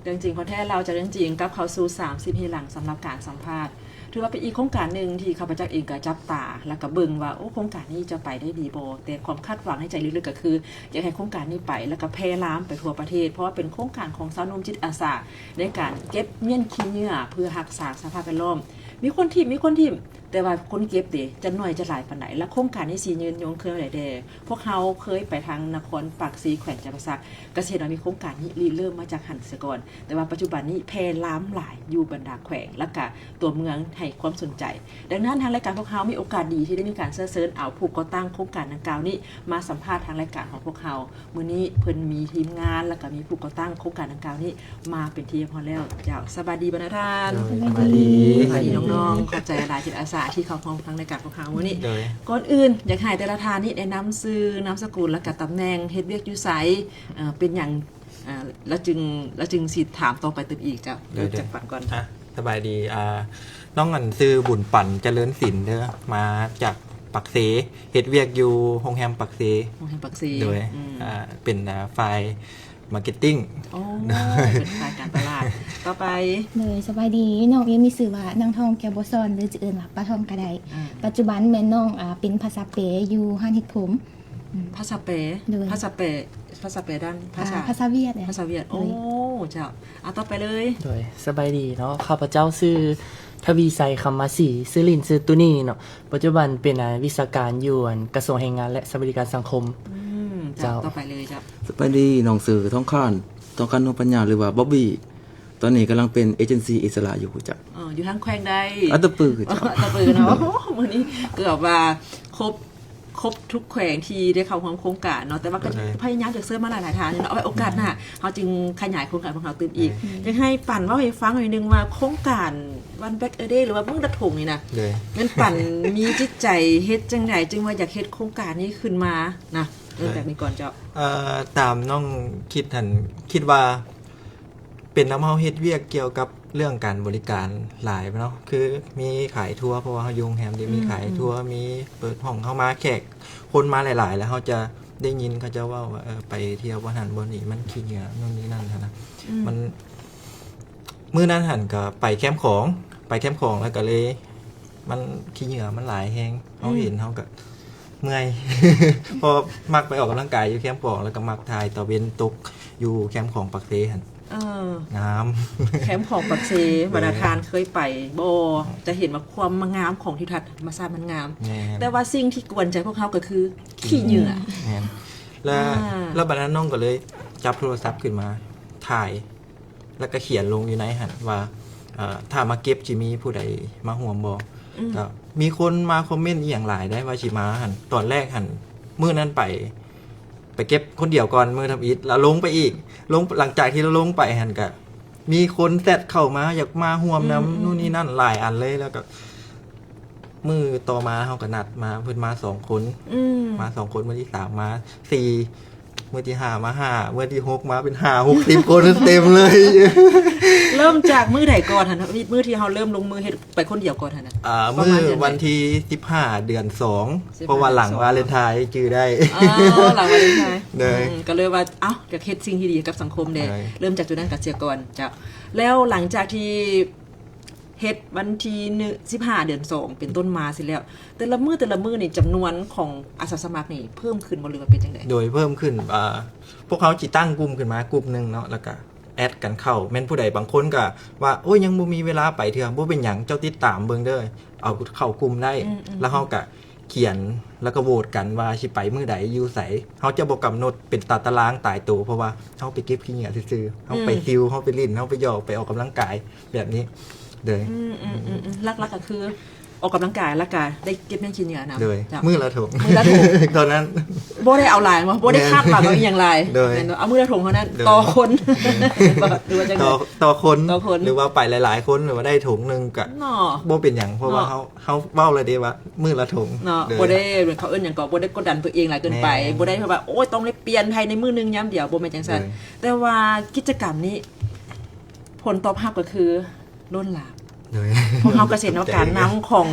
ເລື່ອງຈິງຄົນແທ້ ເລົ່າຈາກເລື່ອງຈິງ ກັບເຂົ້າສູ່ສາມສິບນາທີຫຼັງສຳລັບການສຳພາດ. ຖືວ່າເປັນອີກໂຄງການໜຶ່ງທີ່ຂ້າພະເຈົ້າເອງກໍຈັບຕາ ແລ້ວກໍເບິ່ງວ່າ ໂອ້ ໂຄງການນີ້ຈະໄປໄດ້ດີບໍ່? ແຕ່ຄວາມຄາດຫວັງໃນໃຈເລິກໆກໍຄື ຢາກໃຫ້ໂຄງການນີ້ໄປ ແລ້ວກໍແຜ່ລາມໄປທົ່ວປະເທດ ເພາະວ່າເປັນໂຄງການຂອງຊາວໜຸ່ມຈິດອາສາ ໃນການເກັບມ້ຽນຂີ້ເຫຍື້ອເພື່ອຮັກສາສະພາບແວດລ້ອມ. ມີຄົນຖິ້ມ ມີຄົນຖິ້ມ ແຕ່ວ່າຄົນເກັບເດ ຈະໜ້ອຍຈະຫຼາຍປານໃດ ແລະ ໂຄງການນີ້ຊິຍືນຍົງຄືແນວໃດແດ່? ພວກເຮົາເຄີຍໄປທາງນະຄອນປາກເຊ ແຂວງຈຳປາສັກ ກໍຊິເຫັນວ່າມີໂຄງການນີ້ລິເລີ່ມມາຈາກຫັ້ນສາກ່ອນ, ແຕ່ວ່າປັດຈຸບັນນີ້ແຜ່ລາມຫຼາຍຢູ່ບັນດາແຂວງ ແລ້ວກະຕົວເມືອງໃຫ້ຄວາມສົນໃຈ. ດັ່ງນັ້ນ ທາງລາຍການພວກເຮົາມີໂອກາດດີທີ່ໄດ້ມີການເຊື້ອເຊີນເອົາຜູ້ກໍ່ຕັ້ງໂຄງການດັ່ງກ່າວນີ້ມາສຳພາດທາງລາຍການຂອງພວກເຮົາ. ມື້ນີ້ເພິ່ນມີທີມງານ ແລ້ວກໍມີຜູ້ກໍ່ຕັ້ງໂຄງການດັ່ງກ່າວນີ້ມາເປັນທີ່ຮຽບຮ້ອຍແລ້ວເຈົ້າ. ສະບາຍດີບັນດາທ່ານ. ໂດຍ ສະບາຍດີ ສະບາຍດີ ສະບາຍດີນ້ອງໆ. ຂອບໃຈຫຼາຍຈິດອາສາທີ່ເຂົ້າຮ່ວມທາງລາຍການຂອງເຮົາມື້ນີ້. ໂດຍ ກ່ອນອື່ນຢາກໃຫ້ແຕ່ລະທ່ານນີ້ແນະນຳຊື່ນາມສະກຸນ ແລ້ວກໍຕຳແໜ່ງ ເຮັດວຽກຢູ່ໃສ ເອີ ເປັນຫຍັງ ເອີ ລະຈຶ່ງ ລະຈຶ່ງຊິຖາມຕໍ່ໄປຕື່ມອີກເຈົ້າ. ໂດຍ ເລີ່ມຈາກປັນກ່ອນ. ອ່ະ ສະບາຍດີ ອ່າ ນ້ອງອັນຊື່ບຸນປັນ ຈະເລີນສິນເດີ ມາຈາກປາກເຊ ເຮັດວຽກຢູ່ໂຮງແຮມປາກເຊ. ໂຮງແຮມປາກເຊ. ໂດຍ ອືມ ອ່າ ເປັນ ອ່າ ຝ່າຍມາເກັດຕິ້ງ. ໂອ້ ເປັນຝ່າຍການຕະຫຼາດ. ຕໍ່ໄປ. ໂດຍ ສະບາຍດີ ນ້ອງເອງມີຊື່ວ່າ ນາງທອງ ແກ້ວບົວສອນ ຫຼືຈະເອີ້ນວ່າປ້າທອງກໍໄດ້. ອືມ ປັດຈຸບັນແມ່ນນ້ອງ ອ່າ ເປັນພາສາແປຢູ່ຮ້ານເຮັດຜົມ. ອືມ ພາສາແປ. ໂດຍ ພາສາແປ ພາສາແປດ້ານພາສາ ອ່າ ພາສາຫວຽດ. ພາສາຫວຽດ. ໂດຍ ໂອ້ ເຈົ້າ. ອ່າ ຕໍ່ໄປເລີຍ. ໂດຍ ສະບາຍດີເນາະ ຂ້າພະເຈົ້າຊື່ທະວີໄຊ ຄຳມາສີ ຊື່ຫຼິ້ນຊື່ຕູນີເນາະ ປັດຈຸບັນເປັນ ອ່າ ວິຊາການຢູ່ ອັນ ກະຊວງແຮງງານ ແລະ ສະຫວັດດີການສັງຄົມ. ອືມ ເຈົ້າ ເຈົ້າ. ຕໍ່ໄປເລີຍເຈົ້າ. ສະບາຍດີ ນ້ອງຊື່ທອງຄານ ທອງຄານ ນົບປັນຍາ ຫຼືວ່າບອບບີ ຕອນນີ້ກຳລັງເປັນເອເຈັນຊີອິດສະຫຼະຢູ່ເຈົ້າ. ເອີ ຢູ່ທາງແຂວງໃດ? ອັດຕະປືເຈົ້າ. ອັດຕະປືເນາະ. ມື້ນີ້ເກືອບວ່າຄົບ ຄົບທຸກແຂວງທີ່ໄດ້ເຂົ້າຮ່ວມໂຄງການເນາະ, ແຕ່ວ່າກໍ ໂດຍ ພະຍາຍາມຈະເຊີນມາຫຼາຍໆທ່ານເນາະ, ເອົາໄວ້ໂອກາດໜ້າ ໂດຍ ເຮົາຈຶ່ງຂະຫຍາຍໂຄງການຂອງເຮົາຕື່ມອີກ. ໂດຍ ຢາກໃຫ້ປັນເວົ້າໃຫ້ຟັງໜ້ອຍໜຶ່ງວ່າ ໂຄງການວັນແບັກເອີເດ ຫຼືວ່າມື້ລະທົງນີ້ນະ ໂດຍ ແມ່ນປັນມີຈິດໃຈເຮັດຈັ່ງໃດ ຈຶ່ງວ່າຢາກເຮັດໂຄງການນີ້ຂຶ້ນມານະ? ເລີ່ມ ໂດຍ ຈາກນີ້ກ່ອນເຈົ້າ. ເອີ ຕາມນ້ອງຄິດຫັ້ນ ຄິດວ່າ ເປັນນຳເຮົາເຮັດວຽກກ່ຽວກັບເລື່ອງການບໍລິການຫຼາຍເນາະ, ຄືມີຂາຍທົວ ເພາະວ່າເຮົາຢູ່ໂຮງແຮມ ທີ່ມີຂາຍທົວ ອືມ ມີເປີດຫ້ອງເຂົ້າມາ ແຂກຄົນມາຫຼາຍໆ ແລ້ວເຮົາຈະໄດ້ຍິນເຂົາເຈົ້າເວົ້າວ່າ ເອີ ໄປທ່ຽວບ່ອນຫັ້ນບ່ອນນີ້ ມັນຂີ້ເຫຍື້ອ ໂນ່ນນີ້ນັ້ນຫັ້ນນະ. ອືມ ມັນ ມື້ນັ້ນຫັ້ນກໍໄປແຄມຂອງ ໄປແຄມຂອງ ແລ້ວກໍເລີຍ ມັນ ຂີ້ເຫຍື້ອມັນຫຼາຍແຮງ ເຮົາ ອືມ ເຫັນເຮົາກໍເມື່ອຍ ເພາະມັກໄປອອກກຳລັງກາຍຢູ່ແຄມຂອງ ແລ້ວກໍມັກຖ່າຍຕາເວັນຕົກຢູ່ແຄມຂອງປາກເຊຫັ້ນ. ເອີ ງາມ ແຄມຂອງປາກເຊ. ເອີ ບັນດາທ່ານເຄີຍໄປບໍ່ ຈະເຫັນວ່າຄວາມງາມຂອງທິວທັດທຳມະຊາດມັນງາມ. ແມ່ນ ແຕ່ວ່າສິ່ງທີ່ກວນໃຈພວກເຮົາກໍຄື ອືມ ຂີ້ເຫຍື້ອ. ແມ່ນ ແລ້ວ ອ່າ ແລ້ວບັດນັ້ນນ້ອງກໍເລີຍຈັບໂທລະສັບຂຶ້ນມາຖ່າຍ ແລ້ວກໍຂຽນລົງຢູ່ໃນຫັ້ນວ່າ ເອີ ຖ້າມາເກັບຊິມີຜູ້ໃດມາຮ່ວມບໍ່? ອືມ ກໍມີຄົນມາຄອມເມັນອີ່ຫຍັງຫຼາຍໄດ໋ ວ່າຊິມາຫັ້ນ. ຕອນແລກຫັ້ນ ມື້ນັ້ນໄປ ໄປເກັບຄົນດຽວກ່ອນ ມື້ທຳອິດ ແລ້ວລົງໄປອີກ ລົງ ຫຼັງຈາກທີ່ລາວລົງໄປຫັ້ນ ກໍມີຄົນແຊັດເຂົ້າມາ ຢາກມາຮ່ວມນຳ ອືມ ໂນ່ນນີ້ນັ້ນຫຼາຍອັນເລີຍ. ແລ້ວກໍມື້ຕໍ່ມາເຮົາກໍນັດມາ ເພິ່ນມາສອງຄົນ ອືມ ມາສອງຄົນ ມື້ທີສາມມາສີ່ ມື້ທີຫ້າມາຫ້າ ມື້ທີຫົກມາເປັນຫ້າຫົກສິບຄົນເຕັມເລີຍ. ເລີ່ມຈາກມື້ໃດກ່ອນຫັ້ນ? ມື້ທີ່ເຮົາເລີ່ມລົງມືເຮັດໄປຄົນດຽວກ່ອນຫັ້ນນະ? ອ່າ ປະມານເດືອນໃດ? ມື້ວັນທີສິບຫ້າ ເດືອນສອງ ສິບຫ້າ ເພາະວ່າຫຼັງວາເລັນທາຍ ຈື່ໄດ້. ອໍ ຫຼັງວາເລັນທາຍ. ໂດຍ ອືມ ກໍເລີຍວ່າ ເອົ້າ ຢາກເຮັດສິ່ງທີ່ດີໃຫ້ກັບສັງຄົມແດ່. ໂດຍ ເລີ່ມຈາກຈຸດນັ້ນກໍເສຍກ່ອນ. ເຈົ້າ ແລ້ວຫຼັງຈາກທີ່ ເຮັດວັນທີໜຶ່ງ ສິບຫ້າ ເດືອນສອງ ເປັນຕົ້ນມາຊີ້ແລ້ວ ແຕ່ລະມື້ ແຕ່ລະມື້ນີ້ ຈຳນວນຂອງອາສາສະໝັກນີ້ເພີ່ມຂຶ້ນບໍ່ ຫຼືວ່າເປັນຈັ່ງໃດ? ໂດຍ ເພີ່ມຂຶ້ນ ອ່າ ພວກເຮົາຊິຕັ້ງກຸ່ມຂຶ້ນມາກຸ່ມໜຶ່ງເນາະ ແລ້ວກະແອັດກັນເຂົ້າ. ແມ່ນຜູ້ໃດບາງຄົນກະວ່າ ໂອ້ຍ ຍັງບໍ່ມີເວລາໄປເທື່ອ. ບໍ່ເປັນຫຍັງ ເຈົ້າຕິດຕາມເບິ່ງເດີ ເອົາເຂົ້າກຸ່ມໄດ້. ອືມໆໆ ແລ້ວເຮົາກະ ຂຽນ ແລ້ວກໍໂຫວດກັນວ່າຊິໄປມື້ໃດ ຢູ່ໃສ. ເຮົາຈະບໍ່ກຳນົດເປັນຕາຕະລາງຕາຍໂຕ ເພາະວ່າເຮົາໄປເກັບຂີ້ເຫຍື້ອຊື່ໆ ເຮົາໄປ ອືມ ຊິວ ເຮົາໄປຫຼິ້ນ ເຮົາໄປຢອກ ໄປອອກກຳລັງກາຍແບບນີ້ເລີຍ. ອືມໆໆໆ ຫຼັກໆກໍຄືອອກກຳລັງກາຍ ແລ້ວກໍໄດ້ເກັບແມ່ນຂີ້ເຫຍື້ອນຳ. ໂດຍ ເຈົ້າ ມື້ລະຖົງ ມື້ລະຖົງເທົ່ານັ້ນ. ບໍ່ໄດ້ເອົາຫຼາຍ ບໍ່ ບໍ່ໄດ້ ແມ່ນ ຄາດຫວັງເອົາອີ່ຫຍັງຫຼາຍ. ໂດຍ ແມ່ນບໍ່? ເອົາມື້ລະຖົງເທົ່ານັ້ນ ໂດຍ ຕໍ່ຄົນ ໂດຍ ຫຼືວ່າຈັ່ງໃດ? ຕໍ່ ຕໍ່ຄົນ ຕໍ່ຄົນ ຫຼືວ່າໄປຫຼາຍໆຄົນ ຫຼືວ່າໄດ້ຖົງໜຶ່ງກໍ ເນາະ ບໍ່ເປັນຫຍັງ ເພາະວ່າ ເນາະ ເຮົາ ເຮົາເວົ້າແລ້ວເດ້ວ່າມື້ລະຖົງເນາະ. ໂດຍ ບໍ່ໄດ້ ເຂົາເອີ້ນຫຍັງກໍ ບໍ່ໄດ້ກົດດັນຕົວເອງຫຼາຍເກີນໄປ. ແມ່ນ ບໍ່ໄດ້ແບບວ່າ ໂອ້ຍ ຕ້ອງໄດ້ປ່ຽນພາຍໃນມື້ໜຶ່ງຍາມດຽວ ບໍ່ແມ່ນຈັ່ງຊັ້ນ. ໂດຍ ແຕ່ວ່າກິດຈະກຳນີ້ ຜົນຕອບຮັບກໍຄືລົ້ນຫຼາມ. ໂດຍ ພວກເຮົາກະຊິເຫັນວ່າການນຳຂອງ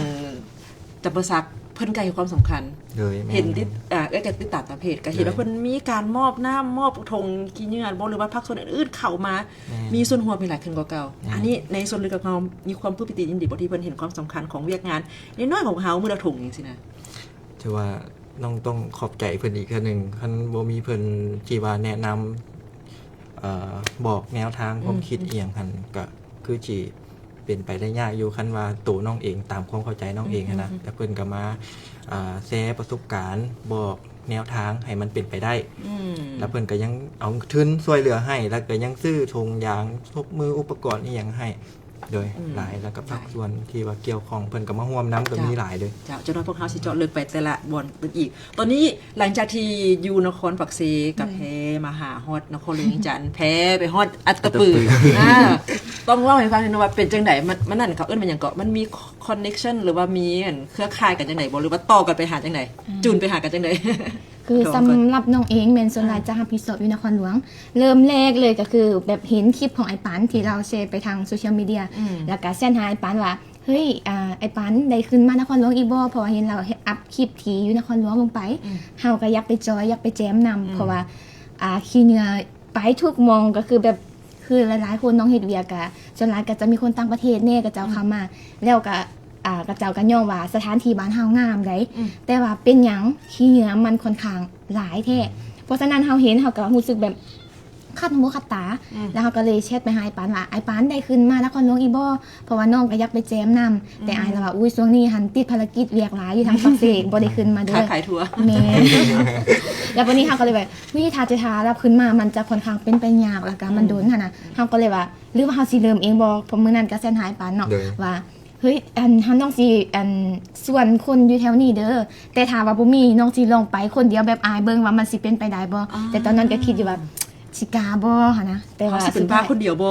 ຈຳປາສັກ ເພິ່ນກະໃຫ້ຄວາມສຳຄັນ. ໂດຍ ແມ່ນ ເຫັນຕິດ ອ່າ ເອື້ອຍກະຕິດຕາມຕາມເພຈ ກະເຫັນວ່າ ໂດຍ ເພິ່ນມີການມອບນ້ຳ ມອບຖົງຂີ້ເຫຍື້ອບໍ່ ຫຼືວ່າພາກສ່ວນອື່ນໆເຂົ້າມາ ແມ່ນ ມີສ່ວນຮ່ວມໃຫ້ຫຼາຍຂຶ້ນກວ່າເກົ່າ. ແມ່ນ ອັນນີ້ໃນສ່ວນເລິກຂອງເຮົາມີຄວາມປຶ້ມປີຕິຍິນດີບໍ່ ທີ່ເພິ່ນເຫັນຄວາມສຳຄັນຂອງວຽກງານນ້ອຍໆຂອງເຮົາ ມື້ລະຖົງຈັ່ງຊີ້ນະ? ຖືວ່າ ນ້ອງຕ້ອງຂອບໃຈເພິ່ນອີກເທື່ອໜຶ່ງ. ຄັນບໍ່ມີເພິ່ນທີ່ວ່າແນະນຳ ເອີ ບອກແນວທາງ ອືມ ຄວາມຄິດອີ່ຫຍັງຫັ້ນ ກະຄືຊິເປັນໄປໄດ້ຍາກຢູ່. ຄັນວ່າໂຕນ້ອງເອງ ຕາມຄວາມເຂົ້າໃຈນ້ອງເອງຫັ້ນນະ ອືມໆໆ ແລ້ວເພິ່ນກະມາ ເອີ ແຊປະສົບການ ບອກແນວທາງໃຫ້ມັນເປັນໄປໄດ້ ອືມ ແລ້ວເພິ່ນກະຍັງເອົາທຶນຊ່ວຍເຫຼືອໃຫ້ ແລ້ວກະຍັງຊື້ຖົງຢາງ ສົບມື ອຸປະກອນອີ່ຫຍັງໃຫ້ ໂດຍ ອືມ ຫຼາຍ ແລ້ວກໍພາກສ່ວນທີ່ວ່າກ່ຽວຂ້ອງ ເພິ່ນກໍມາຮ່ວມນຳ ກໍມີຫຼາຍເລີຍ. ເຈົ້າ ເຈົ້າ ເຈົ້າໜ້າທີ່ພວກເຮົາຊິເຈາະເລິກໄປແຕ່ລະບ່ອນເປັນອີກ. ຕອນນີ້ຫຼັງຈາກທີ່ຢູ່ນະຄອນປາກເຊ ກະແພມາຫາຮອດນະຄອນຫຼວງວຽງຈັນ ແພໄປຮອດອັດຕະປື ອັດຕະປື ອ່າ ຕ້ອງເລົ່າໃຫ້ຟັງໜ່ອຍວ່າເປັນຈັ່ງໃດ? ມັນ ມັນນັ້ນ ເຂົາເອີ້ນວ່າຫຍັງເກາະ? ມັນມີ connection ຫຼືວ່າມີອັນເຄືອຂ່າຍກັນຈັ່ງໃດບໍ່ ຫຼືວ່າຕໍ່ກັນໄປຫາຈັ່ງໃດ? ອືມ ຈູນໄປຫາກັນຈັ່ງໃດ? ຄືສຳລັບນ້ອງເອງແມ່ນສ່ວນຫຼາຍຈະຮັບຜິດຊອບຢູ່ນະຄອນຫຼວງ. ເລີ່ມແລກເລີຍກໍຄືແບບເຫັນຄລິບຂອງອ້າຍປານທີ່ລາວແຊໄປທາງໂຊຊຽວມີເດຍ ອືມ ແລ້ວກໍແຊັດຫາອ້າຍປານວ່າ ເຮີ້ຍ ອາ ອ້າຍປານໄດ້ຂຶ້ນມານະຄອນຫຼວງອີກບໍ່? ເພາະວ່າເຫັນລາວອັບຄລິບທີ່ຢູ່ນະຄອນຫຼວງລົງໄປ ອືມ ເຮົາກໍຢາກໄປຈອຍ ຢາກໄປແຈມນຳ ອືມ ເພາະວ່າ ອ່າ ຂີ້ເຫຍື້ອໄປທຸກໝ່ອງ ກໍຄືແບບ ຄືຫຼາຍໆຄົນນ້ອງເຮັດວຽກກະ ສ່ວນຫຼາຍກໍຈະມີຄົນຕ່າງປະເທດແດ່ ເຂົາເຈົ້າ ອືມ ເຂົ້າມາ ແລ້ວກະ ອ່າ ເຂົາເຈົ້າກໍຍ້ອງວ່າສະຖານທີ່ບ້ານເຮົາງາມໃດ໋ ອືມ ແຕ່ວ່າເປັນຫຍັງຂີ້ເຫຍື້ອມັນຂ້ອນຂ້າງຫຼາຍແທ້ ອືມ ເພາະສະນັ້ນເຮົາເຫັນເຮົາກໍຮູ້ສຶກແບບຂັດຫູຂັດຕາ ອືມ ແລ້ວເຮົາກໍເລີຍແຊັດໄປຫາອ້າຍປານວ່າ ອ້າຍປານໄດ້ຂຶ້ນມານະຄອນຫຼວງອີກບໍ່? ເພາະວ່ານ້ອງກໍຢາກໄປແຈມນຳ ອືມ ແຕ່ອ້າຍລາວວ່າ ອຸ້ຍ ຊ່ວງນີ້ຫັ້ນຕິດພາລະກິດວຽກຫຼາຍຢູ່ທາງປາກເຊ ບໍ່ໄດ້ຂຶ້ນມາເດີ ຂາຍ ຂາຍທົ່ວ ແມ່ນ ແລ້ວບັດນີ້ເຮົາກໍເລີຍວ່າ ເຮີ້ຍ ຖ້າຈະ ຖ້າລາວຂຶ້ນມາ ມັນຈະຂ້ອນຂ້າງເປັນໄປຍາກ ແລ້ວກະມັນ ອືມ ດົນຫັ້ນນະ ເຮົາກໍເລີຍວ່າ ຫຼືວ່າເຮົາຊິເລີ່ມເອງບໍ່? ເພາະມື້ນັ້ນກະແຊັດຫາອ້າຍປານເນາະ ໂດຍ ວ່າ ເຮີ້ຍ ອັນ ເຮົາ ນ້ອງຊິ ອັນ ຊວນຄົນຢູ່ແຖວນີ້ເດີ ແຕ່ຖ້າວ່າບໍ່ມີ ນ້ອງຊິລອງໄປຄົນດຽວແບບອ້າຍເບິ່ງວ່າມັນຊິເປັນໄປໄດ້ບໍ່? ອາ ແຕ່ຕອນນັ້ນກະຄິດຢູ່ວ່າ ຊິກ້າບໍ່ຫັ້ນນະ ແຕ່ວ່າ ເຮົາຊິເປັນບ້າຄົນດຽວບໍ່?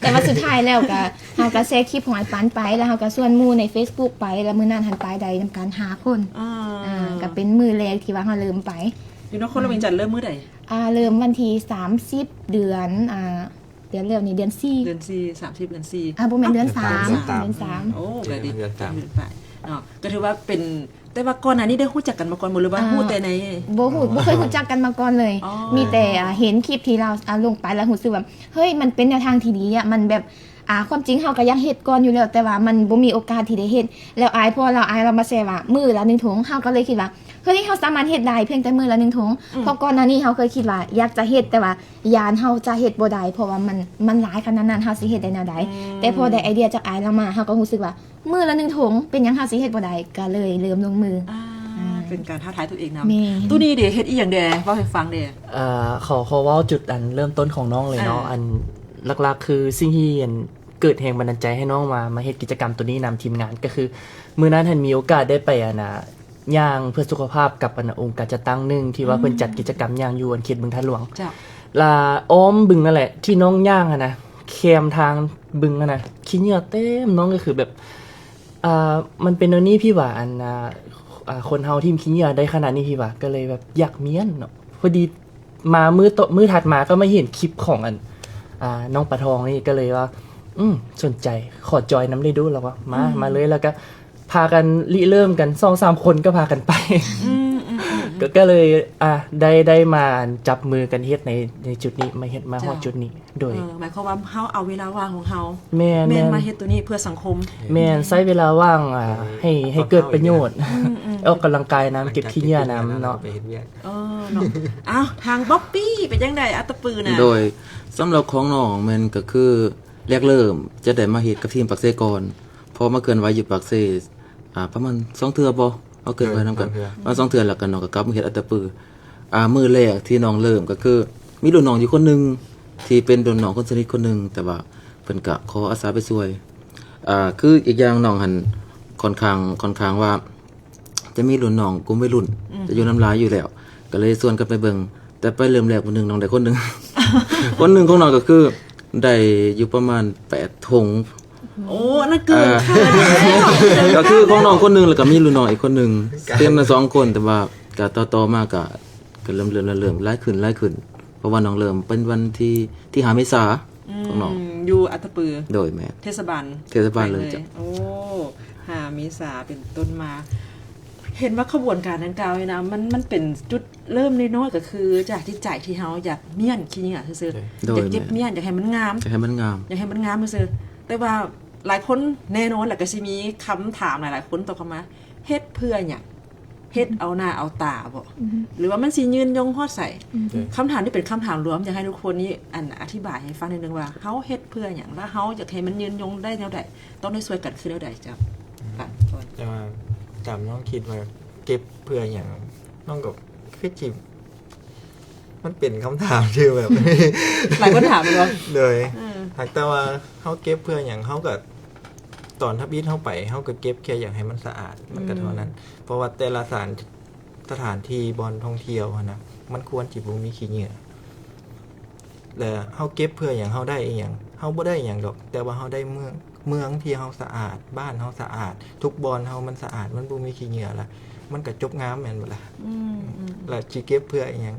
ແຕ່ວ່າສຸດທ້າຍແລ້ວກະ ເຮົາກະແຊຄລິບຂອງອ້າຍປານໄປ ແລ້ວເຮົາກະຊວນໝູ່ໃນເຟສບຸກໄປ ແລ້ວມື້ນັ້ນຫັ້ນໄປໄດ້ນຳກັນຫ້າຄົນ ອາ ອາ ກະເປັນມື້ແລກທີ່ວ່າເຮົາເລີ່ມໄປ. ຢູ່ນະຄອນຫຼວງວຽງຈັນເລີ່ມມື້ໃດ? ອ່າ ເລີ່ມວັນທີສາມສິບ ເດືອນ ອ່າ ເດືອນແລ້ວນີ້ ເດືອນສີ່ ເດືອນສີ່ ສາມສິບ ເດືອນສີ່ ອ່າ ບໍ່ແມ່ນ ເດືອນສາມ ເດືອນສາມ ເດືອນສາມ ໂອ້ ກະດີ ເດືອນສາມ ເດືອນປາຍເນາະ ກະຖືວ່າເປັນ ແຕ່ວ່າກ່ອນໜ້ານີ້ໄດ້ຮູ້ຈັກກັນມາກ່ອນບໍ່ ຫຼືວ່າ ອ່າ ຮູ້ແຕ່ໃນ ບໍ່ຮູ້ ບໍ່ເຄີຍຮູ້ຈັກກັນມາກ່ອນເລີຍ ອໍ ມີແຕ່ ອ່າ ເຫັນຄລິບທີ່ລາວ ອ່າ ລົງໄປ ແລ້ວຮູ້ສຶກວ່າ ເຮີ້ຍ ມັນເປັນແນວທາງທີ່ດີອະ ມັນແບບ ອ່າ ຄວາມຈິງເຮົາກໍຢາກເຮັດກ່ອນຢູ່ແລ້ວ ແຕ່ວ່າມັນບໍ່ມີໂອກາດທີ່ໄດ້ເຮັດ ແລ້ວອ້າຍ ພໍລາວ ອ້າຍລາວມາແຊວ່າມື້ລະໜຶ່ງຖົງ ເຮົາກໍເລີຍຄິດວ່າ ເຮີ້ຍ ເຮົາສາມາດເຮັດໄດ້ພຽງແຕ່ມື້ລະໜຶ່ງຖົງ ອືມ ເພາະກ່ອນໜ້ານີ້ເຮົາເຄີຍຄິດວ່າຢາກຈະເຮັດ ແຕ່ວ່າຢ້ານເຮົາຈະເຮັດບໍ່ໄດ້ ເພາະວ່າມັນ ມັນຫຼາຍຂະໜາດນັ້ນ ເຮົາຊິເຮັດໄດ້ແນວໃດ ອືມ ແຕ່ພໍໄດ້ໄອເດຍຈາກອ້າຍລາວມາ ເຮົາກໍຮູ້ສຶກວ່າ ມື້ລະໜຶ່ງຖົງ ເປັນຫຍັງເຮົາຊິເຮັດບໍ່ໄດ້ ກໍເລີຍເລີ່ມລົງມື ອ່າ ອ່າ ເປັນການທ້າທາຍຕົວເອງນຳ ແມ່ນ ໂຕນີ້ເດ ເຮັດອີ່ຫຍັງແດ່ ເວົ້າໃຫ້ຟັງແດ່? ເອີ ຂໍ ຂໍເວົ້າຈຸດອັນເລີ່ມຕົ້ນຂອງນ້ອງເລີຍເນາະ ອ່າ ອັນຫຼັກໆ ຄືສິ່ງທີ່ອັນ ເກີດແຮງບັນດານໃຈໃຫ້ນ້ອງມາ ມາເຮັດກິດຈະກຳໂຕນີ້ນຳທີມງານ ກໍຄືມື້ນັ້ນຫັ້ນມີໂອກາດໄດ້ໄປ ອັນນ່າ ຍ່າງເພື່ອສຸຂະພາບກັບ ອັນນ່າ ອົງການຈັດຕັ້ງໜຶ່ງ ທີ່ວ່າ ອືມ ເພິ່ນຈັດກິດຈະກຳຍ່າງຢູ່ ອັນ ເຂດບຶງທາດຫຼວງ ເຈົ້າ ລະອ້ອມບຶງນັ້ນແຫຼະ ທີ່ນ້ອງຍ່າງຫັ້ນນະ ແຄມທາງບຶງຫັ້ນນະ ຂີ້ເຫຍື້ອເຕັມ ນ້ອງກໍຄືແບບ ອ່າ ມັນເປັນແນວນີ້ພີ່ຫວາ ອັນ ອ່າ ອ່າ ຄົນເຮົາຖິ້ມຂີ້ເຫຍື້ອໄດ້ຂະໜາດນີ້ພີ່ຫວາ ກໍເລີຍແບບຢາກມ້ຽນເນາະ ພໍດີ ມາມື້ຕໍ່ ມື້ຖັດມາກໍມາເຫັນຄລິບຂອງອັນ ອ່າ ນ້ອງປາທອງນີ້ ກໍເລີຍວ່າ ອືມ ສົນໃຈ ຂໍຈອຍນຳໄດ້ດູ ລາວວ່າ ມາ ອືມ ມາເລີຍ ແລ້ວກໍພາກັນລິເລີ່ມກັນ ສອງສາມຄົນກໍພາກັນໄປ ອືມ ອືມ ອືມ ກໍ ກໍເລີຍ ອ່າ ໄດ້ ໄດ້ມາຈັບມືກັນເຮັດໃນ ໃນຈຸດນີ້ ມາເຮັດ ມາຮອດ ເຈົ້າ ຈຸດນີ້ ໂດຍ ເອີ ໝາຍຄວາມວ່າເຮົາເອົາເວລາວ່າງຂອງເຮົາ ແມ່ນ ແມ່ນ ແມ່ນ ມາເຮັດໂຕນີ້ເພື່ອສັງຄົມ ແມ່ນ ອືມ ໃຊ້ເວລາວ່າງ ອ່າ ໃຫ້ ໃຫ້ເກີດປະໂຫຍດ ອືມ ອືມ ອອກກຳລັງກາຍນຳ ເກັບຂີ້ເຫຍື້ອນຳເນາະ ເອີ ເນາະ ອ້າວ ທາງບັອບປີ້ເປັນຈັ່ງໃດ ອັດຕະປືນະ? ໂດຍ ສຳລັບຂອງນ້ອງແມ່ນກໍຄື ແລກເລີ່ມຈະໄດ້ມາເຮັດກັບທີມປາກເຊກ່ອນ ເພາະມາເຄື່ອນໄຫວຢູ່ປາກເຊ ອ່າ ປະມານສອງເທື່ອບໍ່ ເຮົາເຄີຍໄປນຳກັນ ປະມານສອງເທື່ອ ແລ້ວກໍນ້ອງກໍກັບມາເຮັດອັດຕະປື. ອ່າ ມື້ແລກທີ່ນ້ອງເລີ່ມກໍຄືມີລຸ້ນນ້ອງຢູ່ຄົນໜຶ່ງ ທີ່ເປັນລຸ້ນນ້ອງຄົນສະໜິດຄົນໜຶ່ງ ແຕ່ວ່າເພິ່ນກໍຂໍອາສາໄປຊ່ວຍ. ອ່າ ຄືອີກຢ່າງນ້ອງຫັ້ນຄ່ອນຂ້າງ ຄ່ອນຂ້າງວ່າຈະມີລຸ້ນນ້ອງກຸ່ມໄວລຸ້ນ ອືມ ຈະຢູ່ນຳຫຼາຍຢູ່ແລ້ວ ກໍເລີຍຊວນກັນໄປເບິ່ງ. ແຕ່ໄປເລີ່ມແລກມື້ໜຶ່ງ ນ້ອງໄດ້ຄົນໜຶ່ງ ຄົນໜຶ່ງຂອງນ້ອງກໍຄືໄດ້ຢູ່ປະມານແປດຖົງ. ໂອ້ ອັນນັ້ນເກີນຄາດ. ອ່າ ກໍຄືຂອງນ້ອງຄົນໜຶ່ງ ແລ້ວກໍມີລຸ້ນນ້ອງອີກຄົນໜຶ່ງ ເຕັມທັງສອງຄົນ. ແຕ່ວ່າກໍຕໍ່ໆມາກໍ ກໍເລີ່ມ ເລີ່ມ ເລີ່ມຫຼາຍຂຶ້ນ ຫຼາຍຂຶ້ນ ເພາະວ່ານ້ອງເລີ່ມເປັນວັນທີ ທີຫ້າເມສາ ອືມ ຂອງນ້ອງ ຢູ່ອັດຕະປື. ໂດຍ ແມ່ນ ເທດສະບານ ເທດສະບານເລີຍ. ໂອ້ ຫ້າເມສາເປັນຕົ້ນມາ. ເຫັນວ່າຂະບວນການດັ່ງກ່າວນີ້ນະ ມັນ ມັນເປັນຈຸດເລີ່ມນ້ອຍໆ ກໍຄືຈາກຈິດໃຈທີ່ເຮົາຢາກມ້ຽນຂີ້ເຫຍື້ອຊື່ໆ ໂດຍ ຢາກເກັບມ້ຽນ ຢາກໃຫ້ມັນງາມ ຢາກໃຫ້ມັນງາມ ຢາກໃຫ້ມັນງາມຊື່ໆ. ແຕ່ວ່າຫຼາຍຄົນແນ່ນອນແຫຼະ ກໍຊິມີຄຳຖາມຫຼາຍໆຄົນຕອບເຂົ້າມາ ເຮັດເພື່ອຫຍັງ? ເຮັດເອົາໜ້າເອົາຕາບໍ? ອືມ ຫຼືວ່າມັນຊິຍືນຍົງຮອດໃສ? ອືມ ໂດຍ ຄຳຖາມນີ້ເປັນຄຳຖາມລວມ ຢາກໃຫ້ທຸກຄົນນີ້ ອັນ ອະທິບາຍໃຫ້ຟັງໜ້ອຍໜຶ່ງວ່າ ເຮົາເຮັດເພື່ອຫຍັງ ແລະ ເຮົາຢາກໃຫ້ມັນຍືນຍົງໄດ້ແນວໃດ? ຕ້ອງໄດ້ຊ່ວຍກັນຄືແນວໃດ? ເຈົ້າ ອືມ ປັນກ່ອນ. ແຕ່ວ່າຕາມນ້ອງຄິດວ່າເກັບເພື່ອຫຍັງ? ນ້ອງກໍຄືຊິ ມັນເປັນຄຳຖາມທີ່ແບບ ຫຼາຍຄົນຖາມແມ່ນບໍ່? ໂດຍ ອືມ ຫາກແຕ່ວ່າເຮົາເກັບເພື່ອຫຍັງ? ເຮົາກໍ ຕອນທຳອິດເຮົາໄປ ເຮົາກໍເກັບແຄ່ຢາກໃຫ້ມັນສະອາດ ມັນກໍເທົ່ານັ້ນ. ອືມ ເພາະວ່າແຕ່ລະສະຖານ ສະຖານທີ່ບ່ອນທ່ອງທ່ຽວຫັ້ນນະ ມັນຄວນຊິບໍ່ມີຂີ້ເຫຍື້ອ. ແລະ ເຮົາເກັບເພື່ອຫຍັງ? ເຮົາໄດ້ອີຫຍັງ? ເຮົາບໍ່ໄດ້ຫຍັງດອກ ແຕ່ວ່າເຮົາໄດ້ເມືອງ ເມືອງທີ່ເຮົາສະອາດ ບ້ານເຮົາສະອາດ ທຸກບ່ອນເຮົາມັນສະອາດ ມັນບໍ່ມີຂີ້ເຫຍື້ອລະ ມັນກໍຈົບງາມແມ່ນບໍ່ລະ? ອືມ ອືມ ລະຊິເກັບເພື່ອອີຫຍັງ?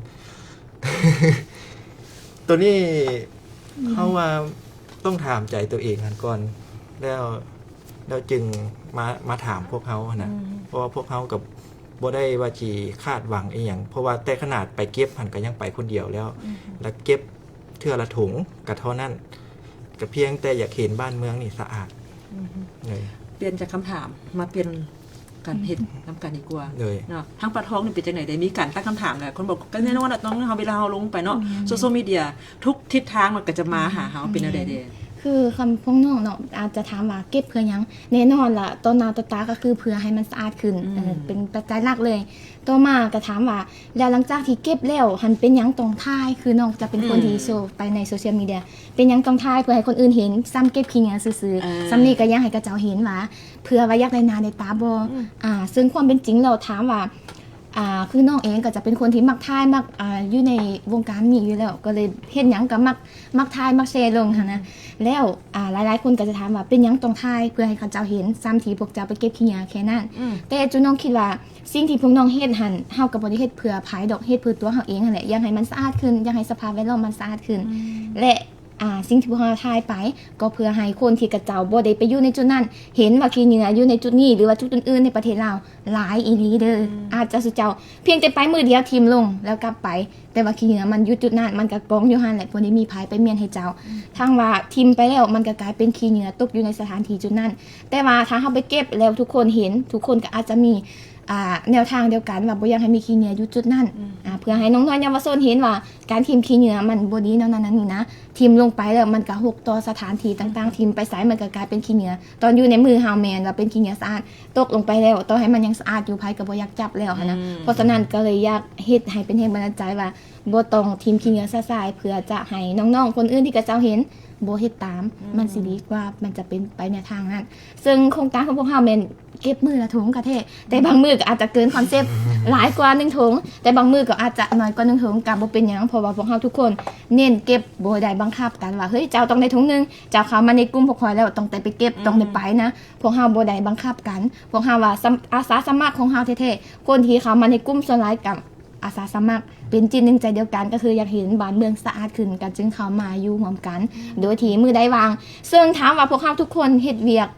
ໂຕນີ້ ອືມ ເຮົາວ່າຕ້ອງຖາມໃຈໂຕເອງຫັ້ນກ່ອນ ແລ້ວ ແລ້ວຈຶ່ງມາ ມາຖາມພວກເຮົາຫັ້ນນະ. ອືມ ເພາະວ່າພວກເຮົາກໍບໍ່ໄດ້ວ່າຊິຄາດຫວັງອີຫຍັງ ເພາະວ່າແຕ່ຂະໜາດໄປເກັບຫັ້ນກໍຍັງໄປຄົນດຽວແລ້ວ ອືມ ແລ້ວເກັບເທື່ອລະຖົງກໍເທົ່ານັ້ນ ກໍພຽງແຕ່ຢາກເຫັນບ້ານເມືອງນີ້ສະອາດ. ອືມ ໂດຍ ປ່ຽນຈາກຄຳຖາມມາປ່ຽນ ກັນເຮັດນຳກັນດີກວ່າ ໂດຍ ເນາະ. ທາງປາທອງນີ້ເປັນຈັ່ງໃດ? ໄດ້ມີການຕັ້ງຄຳຖາມຫຼາຍຄົນບອກ ກໍແນ່ນອນລະ ຕ້ອງເຮົາ ເວລາເຮົາລົງໄປເນາະ ອືມ ໂຊຊຽວມີເດຍ ທຸກທິດທາງມັນກໍຈະມາຫາເຮົາ ອືມ ເປັນແນວໃດແດ່? ຄືຄຳພວກນ້ອງເນາະ ອາດຈະຖາມວ່າເກັບເພື່ອຫຍັງ? ແນ່ນອນລະ ຕໍ່ໜ້າຕໍ່ຕາກໍຄືເພື່ອໃຫ້ມັນສະອາດຂຶ້ນ ອືມ ເອີ ເປັນປັດໄຈຫຼັກເລີຍ. ຕໍ່ມາກໍຖາມວ່າ ແລ້ວຫຼັງຈາກທີ່ເກັບແລ້ວຫັ້ນ ເປັນຫຍັງຕ້ອງຖ່າຍ? ຄືນ້ອງຈະເປັນຄົນ ອືມ ທີ່ໂຊໄປໃນໂຊຊຽວມີເດຍ ເປັນຫຍັງຕ້ອງຖ່າຍ? ເພື່ອໃຫ້ຄົນອື່ນເຫັນ ຊ່ຳເກັບຂີ້ເຫຍື້ອຊື່ໆ ເອີ ຊ່ຳນີ້ກໍຢາກໃຫ້ເຂົາເຈົ້າເຫັນວ່າ ເພື່ອວ່າຢາກໄດ້ໜ້າໄດ້ຕາບໍ່? ອືມ ອ່າ ເຊິ່ງຄວາມເປັນຈິງແລ້ວ ຖາມວ່າ ອ່າ ຄືນ້ອງເອງກໍຈະເປັນຄົນທີ່ມັກຖ່າຍ ມັກ ອ່າ ຢູ່ໃນວົງການນີ້ຢູ່ແລ້ວ ກໍເລີຍເຮັດຫຍັງກໍມັກ ມັກຖ່າຍ ມັກແຊລົງຫັ້ນນະ. ອືມ ແລ້ວ ອ່າ ຫຼາຍໆຄົນກໍຈະຖາມວ່າ ເປັນຫຍັງຕ້ອງຖ່າຍ? ເພື່ອໃຫ້ເຂົາເຈົ້າເຫັນ ຊ່ຳທີ່ພວກເຈົ້າໄປເກັບຂີ້ເຫຍື້ອແຄ່ນັ້ນ. ອືມ ແຕ່ຈຸນ້ອງຄິດວ່າ ສິ່ງທີ່ພວກນ້ອງເຮັດຫັ້ນ ເຮົາກໍບໍ່ໄດ້ເຮັດເພື່ອໃຜດອກ ເຮັດເພື່ອຕົວເຮົາເອງຫັ້ນແຫຼະ ຢາກໃຫ້ມັນສະອາດຂຶ້ນ ຢາກໃຫ້ສະພາບແວດລ້ອມມັນສະອາດຂຶ້ນ ອືມ ແລະ ອ່າ ສິ່ງທີ່ພວກເຮົາຖ່າຍໄປ ກໍເພື່ອໃຫ້ຄົນທີ່ເຂົາເຈົ້າບໍ່ໄດ້ໄປຢູ່ໃນຈຸດນັ້ນ ເຫັນວ່າຂີ້ເຫຍື້ອຢູ່ໃນຈຸດນີ້ ຫຼືວ່າຈຸດອື່ນໆໃນປະເທດລາວຫຼາຍອີ່ຫຼີເດີ. ອືມ ອາດຈະຊຸເຈົ້າພຽງແຕ່ໄປມື້ດຽວຖິ້ມລົງແລ້ວກັບໄປ ແຕ່ວ່າຂີ້ເຫຍື້ອມັນຢູ່ຈຸດນັ້ນ ມັນກໍກອງຢູ່ຫັ້ນແຫຼະ ບໍ່ໄດ້ມີໃຜໄປມ້ຽນໃຫ້ເຈົ້າ. ອືມ ຖ້າຫາກວ່າຖິ້ມໄປແລ້ວ ມັນກໍກາຍເປັນຂີ້ເຫຍື້ອຕົກຢູ່ໃນສະຖານທີ່ຈຸດນັ້ນ ແຕ່ວ່າຖ້າເຮົາໄປເກັບແລ້ວທຸກຄົນເຫັນ ທຸກຄົນກໍອາດຈະມີ ອ່າ ແນວທາງດຽວກັນວ່າບໍ່ຢາກໃຫ້ມີຂີ້ເຫຍື້ອຢູ່ຈຸດນັ້ນ. ອືມ ອ່າ ເພື່ອໃຫ້ນ້ອງໆເຍົາວະຊົນເຫັນວ່າ ການຖິ້ມຂີ້ເຫຍື້ອມັນບໍ່ດີແນວນັ້ນແນວນີ້ນະ ຖິ້ມລົງໄປແລ້ວມັນກະຫົກຕໍ່ສະຖານທີ່ຕ່າງໆ ອືມ ຖິ້ມໄປໃສມັນກະກາຍເປັນຂີ້ເຫຍື້ອ ຕອນຢູ່ໃນມືເຮົາແມ່ນວ່າເປັນຂີ້ເຫຍື້ອສະອາດ ຕົກລົງໄປແລ້ວ ຕໍ່ໃຫ້ມັນຍັງສະອາດຢູ່ ໃຜກະບໍ່ຢາກຈັບແລ້ວຫັ້ນນະ. ອືມ ເພາະສະນັ້ນກະເລີຍຢາກເຮັດໃຫ້ເປັນແຮງບັນດານໃຈວ່າ ບໍ່ຕ້ອງຖິ້ມຂີ້ເຫຍື້ອຊະຊາຍ ເພື່ອຈະໃຫ້ນ້ອງໆຄົນອື່ນທີ່ເຂົາເຈົ້າເຫັນບໍ່ເຮັດຕາມ ອືມ ມັນຊິດີກວ່າ ມັນຈະເປັນໄປໃນທາງນັ້ນ. ເຊິ່ງໂຄງການຂອງພວກເຮົາແມ່ນ ເກັບມື້ລະຖົງກະແທ້ ແຕ່ບາງມື້ກໍອາດຈະເກີນຄອນເຊັບ ຫຼາຍກວ່າໜຶ່ງຖົງ ແຕ່ບາງມື້ກໍອາດຈະໜ້ອຍກວ່າໜຶ່ງຖົງ ກະບໍ່ເປັນຫຍັງ ເພາະວ່າພວກເຮົາທຸກຄົນເນັ້ນເກັບ ບໍ່ໄດ້ບັງຄັບກັນວ່າ ເຮີ້ຍ ເຈົ້າຕ້ອງໄດ້ຖົງໜຶ່ງ ເຈົ້າເຂົ້າມາໃນກຸ່ມພວກຂ້ອຍແລ້ວ ຕ້ອງໄດ້ໄປເກັບ ອືມ ຕ້ອງໄດ້ໄປນະ. ພວກເຮົາບໍ່ໄດ້ບັງຄັບກັນ ພວກເຮົາວ່າ ອາສາສະໝັກຂອງເຮົາແທ້ໆ ຄົນທີ່ເຂົ້າມາໃນກຸ່ມສ່ວນຫຼາຍກະອາສາສະໝັກ ເປັນຈິດໜຶ່ງໃຈດຽວກັນ ກໍຄືຢາກເຫັນບ້ານເມືອງສະອາດຂຶ້ນ ກໍຈຶ່ງເຂົ້າມາຢູ່ຮ່ວມກັນ ອືມ ໂດຍທີ່ມື້ໃດວ່າງ. ເຊິ່ງຖາມວ່າພວກເຮົາທຸກຄົນເຮັດວຽກ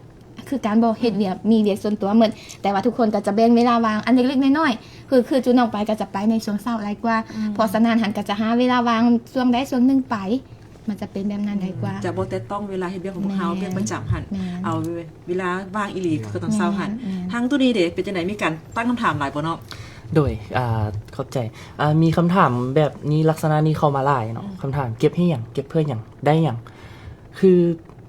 ຄືການບໍ່ເຮັດວຽກ ອືມ ມີວຽກສ່ວນຕົວໝົດ ແຕ່ວ່າທຸກຄົນກໍຈະແບ່ງເວລາວ່າງອັນເລັກໆນ້ອຍໆ ຄື ຄືຈຸນ້ອງໄປກໍຈະໄປໃນຊ່ວງເຊົ້າຫຼາຍກວ່າ ອືມ ເພາະສະນັ້ນຫັ້ນກໍຈະຫາເວລາວ່າງຊ່ວງໃດຊ່ວງໜຶ່ງໄປ ມັນຈະເປັນແບບນັ້ນໄດ້ກວ່າ ອືມ ຈະບໍ່ແຕະຕ້ອງເວລາເຮັດວຽກຂອງພວກເຮົາ ແມ່ນ ວຽກປະຈຳຫັ້ນ ແມ່ນ ເອົາເວລາວ່າງອີ່ຫຼີ ແມ່ນ ຄືຕອນເຊົ້າຫັ້ນ ແມ່ນ ທາງໂຕນີ້ເດ ເປັນຈັ່ງໃດ ມີການຕັ້ງຄຳຖາມຫຼາຍບໍ່ເນາະ? ໂດຍ ອ່າ ຂອບໃຈ ອ່າ ມີຄຳຖາມແບບນີ້ ລັກສະນະນີ້ເຂົ້າມາຫຼາຍເນາະ ອືມ ຄຳຖາມ ເກັບໃຫ້ຫຍັງ? ເກັບເພື່ອຫຍັງ? ໄດ້ຫຍັງ? ຄື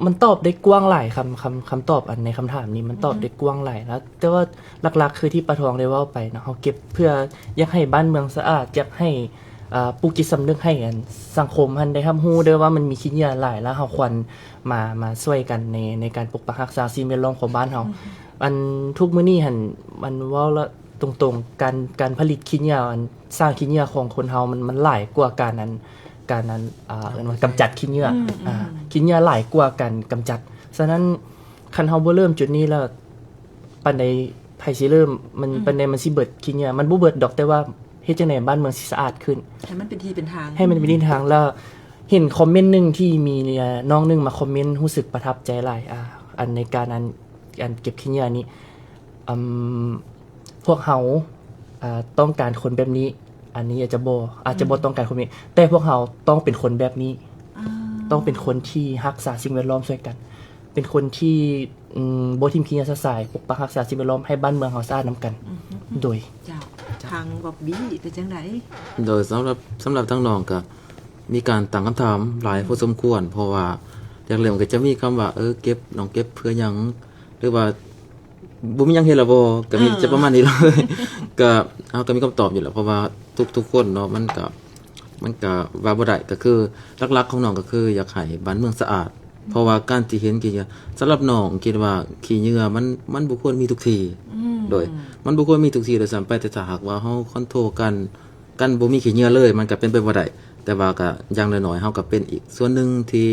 ມັນຕອບໄດ້ກວ້າງຫຼາຍ ຄຳ ຄຳ ຄຳຕອບອັນໃນຄຳຖາມນີ້ ມັນຕອບໄດ້ກວ້າງຫຼາຍນະ ແຕ່ວ່າຫຼັກໆ ຄືທີ່ປາທອງໄດ້ເວົ້າໄປເນາະ ເຮົາເກັບເພື່ອຢາກໃຫ້ບ້ານເມືອງສະອາດ ຢາກໃຫ້ ອ່າ ປຸກຈິດສຳນຶກໃຫ້ອັນສັງຄົມຫັ້ນໄດ້ຮັບຮູ້ເດີວ່າມັນມີຂີ້ເຫຍື້ອຫຼາຍ ແລ້ວເຮົາຄວນມາ ມາຊ່ວຍກັນໃນ ໃນການປົກປັກຮັກສາສິ່ງແວດລ້ອມຂອງບ້ານເຮົາ. ອັນທຸກມື້ນີ້ຫັ້ນ ມັນເວົ້າລະ ຕົງໆ ການ ການຜະລິດຂີ້ເຫຍື້ອ ອັນສ້າງຂີ້ເຫຍື້ອຂອງຄົນເຮົາ ມັນ ມັນຫຼາຍກວ່າການ ອັນ ການ ອັນ ອ່າ ເອີ້ນວ່າກຳຈັດຂີ້ເຫຍື້ອ ອືມ ອ່າ ອືມ ຂີ້ເຫຍື້ອຫຼາຍກວ່າການກຳຈັດ. ສະນັ້ນ ຄັນເຮົາບໍ່ເລີ່ມຈຸດນີ້ແລ້ວ ປານໃດໃຜຊິເລີ່ມ? ມັນ ອືມ ປານໃດມັນຊິເບີດຂີ້ເຫຍື້ອ? ມັນບໍ່ເບີດດອກ ແຕ່ວ່າເຮັດຈັ່ງໃດບ້ານເມືອງຊິສະອາດຂຶ້ນ ໃຫ້ມັນເປັນທີ່ເປັນທາງ ໃຫ້ມັນເປັນທີ່ເປັນທາງ. ແລ້ວເຫັນຄອມເມັນໜຶ່ງທີ່ມີ ອ່າ ນ້ອງໜຶ່ງມາຄອມເມັນ ຮູ້ສຶກປະທັບໃຈຫຼາຍ ອ່າ ອັນໃນການ ອັນ ອັນເກັບຂີ້ເຫຍື້ອນີ້ ອືມ ພວກເຮົາ ອ່າ ຕ້ອງການຄົນແບບນີ້ ອັນນີ້ອາດຈະບໍ່ ອາດຈະບໍ່ ອືມ ຕ້ອງການຄົນແບບນີ້ ແຕ່ພວກເຮົາຕ້ອງເປັນຄົນແບບນີ້ ອ່າ ຕ້ອງເປັນຄົນທີ່ຮັກສາສິ່ງແວດລ້ອມຊ່ວຍກັນ ເປັນຄົນທີ່ ອືມ ບໍ່ຖິ້ມຂີ້ເຫຍື້ອຊະຊາຍ ປົກປັກຮັກສາສິ່ງແວດລ້ອມ ໃຫ້ບ້ານເມືອງເຮົາສະອາດນຳກັນ. ອືມ ໂດຍ ເຈົ້າ ທາງບັອບບີ້ເປັນຈັ່ງໃດ? ໂດຍ ສຳລັບ ສຳລັບທາງນ້ອງກໍມີການຕັ້ງຄຳຖາມຫຼາຍ ອືມ ພໍສົມຄວນ ເພາະວ່າຢາກເລີ່ມກໍຈະມີຄຳວ່າ ເອີ ເກັບ ນ້ອງເກັບເພື່ອຫຍັງ? ຫຼືວ່າ ບໍ່ມີຫຍັງເຮັດລະບໍ່? ກໍມີ ອ່າ ຈະປະມານນີ້ເລີຍ ກໍເຮົາກໍມີຄຳຕອບຢູ່ແຫຼະ ເພາະວ່າທຸກໆຄົນເນາະ ມັນກໍ ມັນກໍວ່າບໍ່ໄດ້ ກໍຄືຫຼັກໆຂອງນ້ອງກໍຄືຢາກໃຫ້ບ້ານເມືອງສະອາດ ອືມ ເພາະວ່າການທີ່ເຫັນຂີ້ເຫຍື້ອ ສຳລັບນ້ອງຄິດວ່າຂີ້ເຫຍື້ອມັນ ມັນບໍ່ຄວນມີທຸກທີ່ ອືມ ໂດຍ ມັນບໍ່ຄວນມີທຸກທີ່ໂດຍຊ້ຳໄປ ແຕ່ຖ້າຫາກວ່າເຮົາຄອນໂທຣກັນ ກັນບໍ່ມີຂີ້ເຫຍື້ອເລີຍ ມັນກໍເປັນໄປບໍ່ໄດ້ ແຕ່ວ່າກໍຢ່າງໜ້ອຍໆ ເຮົາກໍເປັນອີກສ່ວນໜຶ່ງທີ່